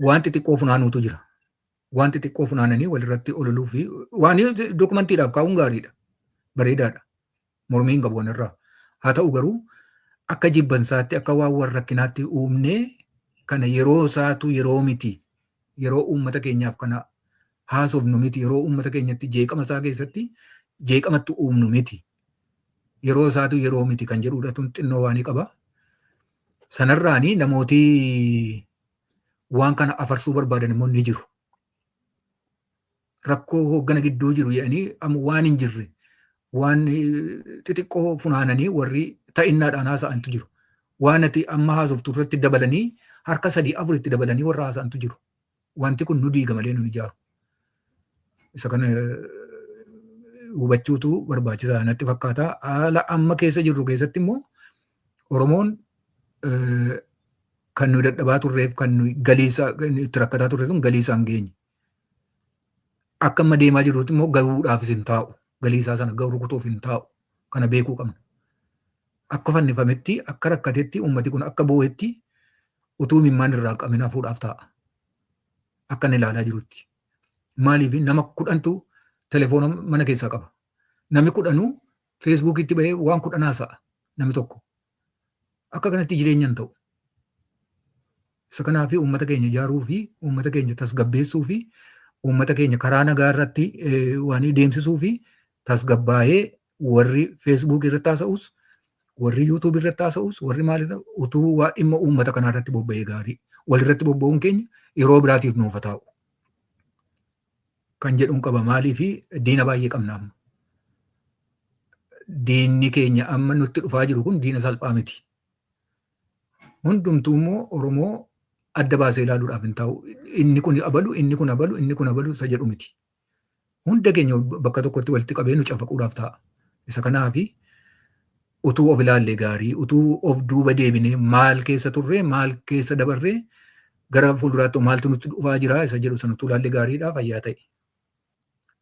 waan xixiqqoo funaanuutu jira. Waan xixiqqoo funaananii walirratti ololuu fi waan dookumantiidhaaf kaa'uun gaariidha. Bareedaadha. Mormii hin qabu wanirraa. Haa ta'u garuu akka jibbansaatti, akka waan warra rakkinaatti uumnee kana yeroo isaatu yeroo miti. Yeroo uummata keenyaaf kana haasofnu miti. Yeroo uummata keenyatti jeeqama isaa keessatti jeeqamatti uumnu miti. Yeroo isaatu yeroo miti kan jedhudha, tun xinnoo waanii qaba. Sanarraanii namooti waan kana afarsuu barbaadan immoo ni jiru. Rakkoo hooggana gidduu jiru jedhanii amma waan hin jirre waan xixiqqoo funaananii warri ta'innaadhaan haasa'antu jiru. Waan ati amma haasoftu irratti dabalanii harka sadii afur itti dabalanii warra haasa'antu jiru. Wanti kun nu diiga malee nu ijaaru. Isa kana hubachuutu barbaachisaa natti fakkaata. Haala amma keessa jirru keessatti immoo Oromoon kan nuyi dadhabaa turreef, kan nuyi galiisa itti rakkataa turre sun galiisa hin geenye. Akka amma deemaa jirrutti immoo gahuudhaafis hin taa'u. Galiisaa sana gahuu rukutuuf hin taa'u. Kana beekuu qabna. Akka fannifametti, akka rakkatetti, uummati kun akka boo'etti utuu imimmaan irraa qabin hafuudhaaf taa'a. Akka inni ilaalaa jirutti. Maaliif? Nama 10tu telefoona mana keessaa qaba. Namni 10nuu Feesbuukitti bahee waan 10 haasa'a namni tokko. Akka kanatti jireenya hin ta'u. Isa kanaaf uummata keenya ijaaruu fi uummata keenya tasgabbeessuu fi uummata keenya karaa nagaa irratti waan deemsisuu fi tasgabbaa'ee warri Facebook irratti haasa'us, warri YouTube irratti haasa'us, warri maal utuu waa dhimma uummata kanaa irratti bobba'ee gaarii. Walirratti bobba'uun keenya yeroo biraatiif nuuf haa taa'u. Kan jedhuun qaba. Maaliif? Diina baay'ee qabna amma. Diinni keenya amma nutti dhufaa jiru kun diina salphaa miti. Hundumtuu immoo Oromoo adda baasee ilaaluudhaaf hin taa'u. Inni kun abalu, inni kun abalu, inni kun abalu isa jedhu miti. Hunda keenya bakka tokkotti walitti qabee nu cafaquudhaaf ta'a. Isa kanaafi utuu of ilaallee gaarii, utuu of duuba deebinee maal keessa turree, maal keessa dabarree, gara fuulduraatti maaltu nutti dhufaa jira isa jedhu sana utuu ilaallee gaariidha, fayyaa ta'e.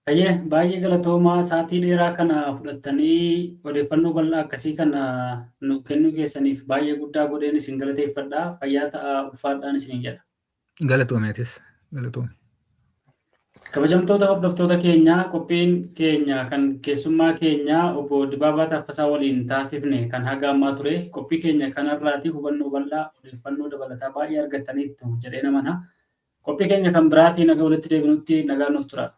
Baay'ee baay'ee galatoomaa, sa'aatii dheeraa kana fudhattanii odeeffannoo bal'aa akkasii kana nu kennuu keessaniif baay'ee guddaa godheen isin galateeffadha. Fayyaa ta'aa, ulfaadhaan isiniin jedha. Galatoome, atis galatoome. Kabajamtoota hordoftoota keenyaa, qophiin keenya kan keessummaa keenya obbo Dibaabaa Taaffasaa waliin taasifne kan haga ammaa ture. Qophii keenya kanarraati hubannoo bal'aa, odeeffannoo dabalataa baay'ee argattaniittu jedhee namana. Qophii keenya kan biraatiin naga walitti deebinutti nagaan nuuf tura.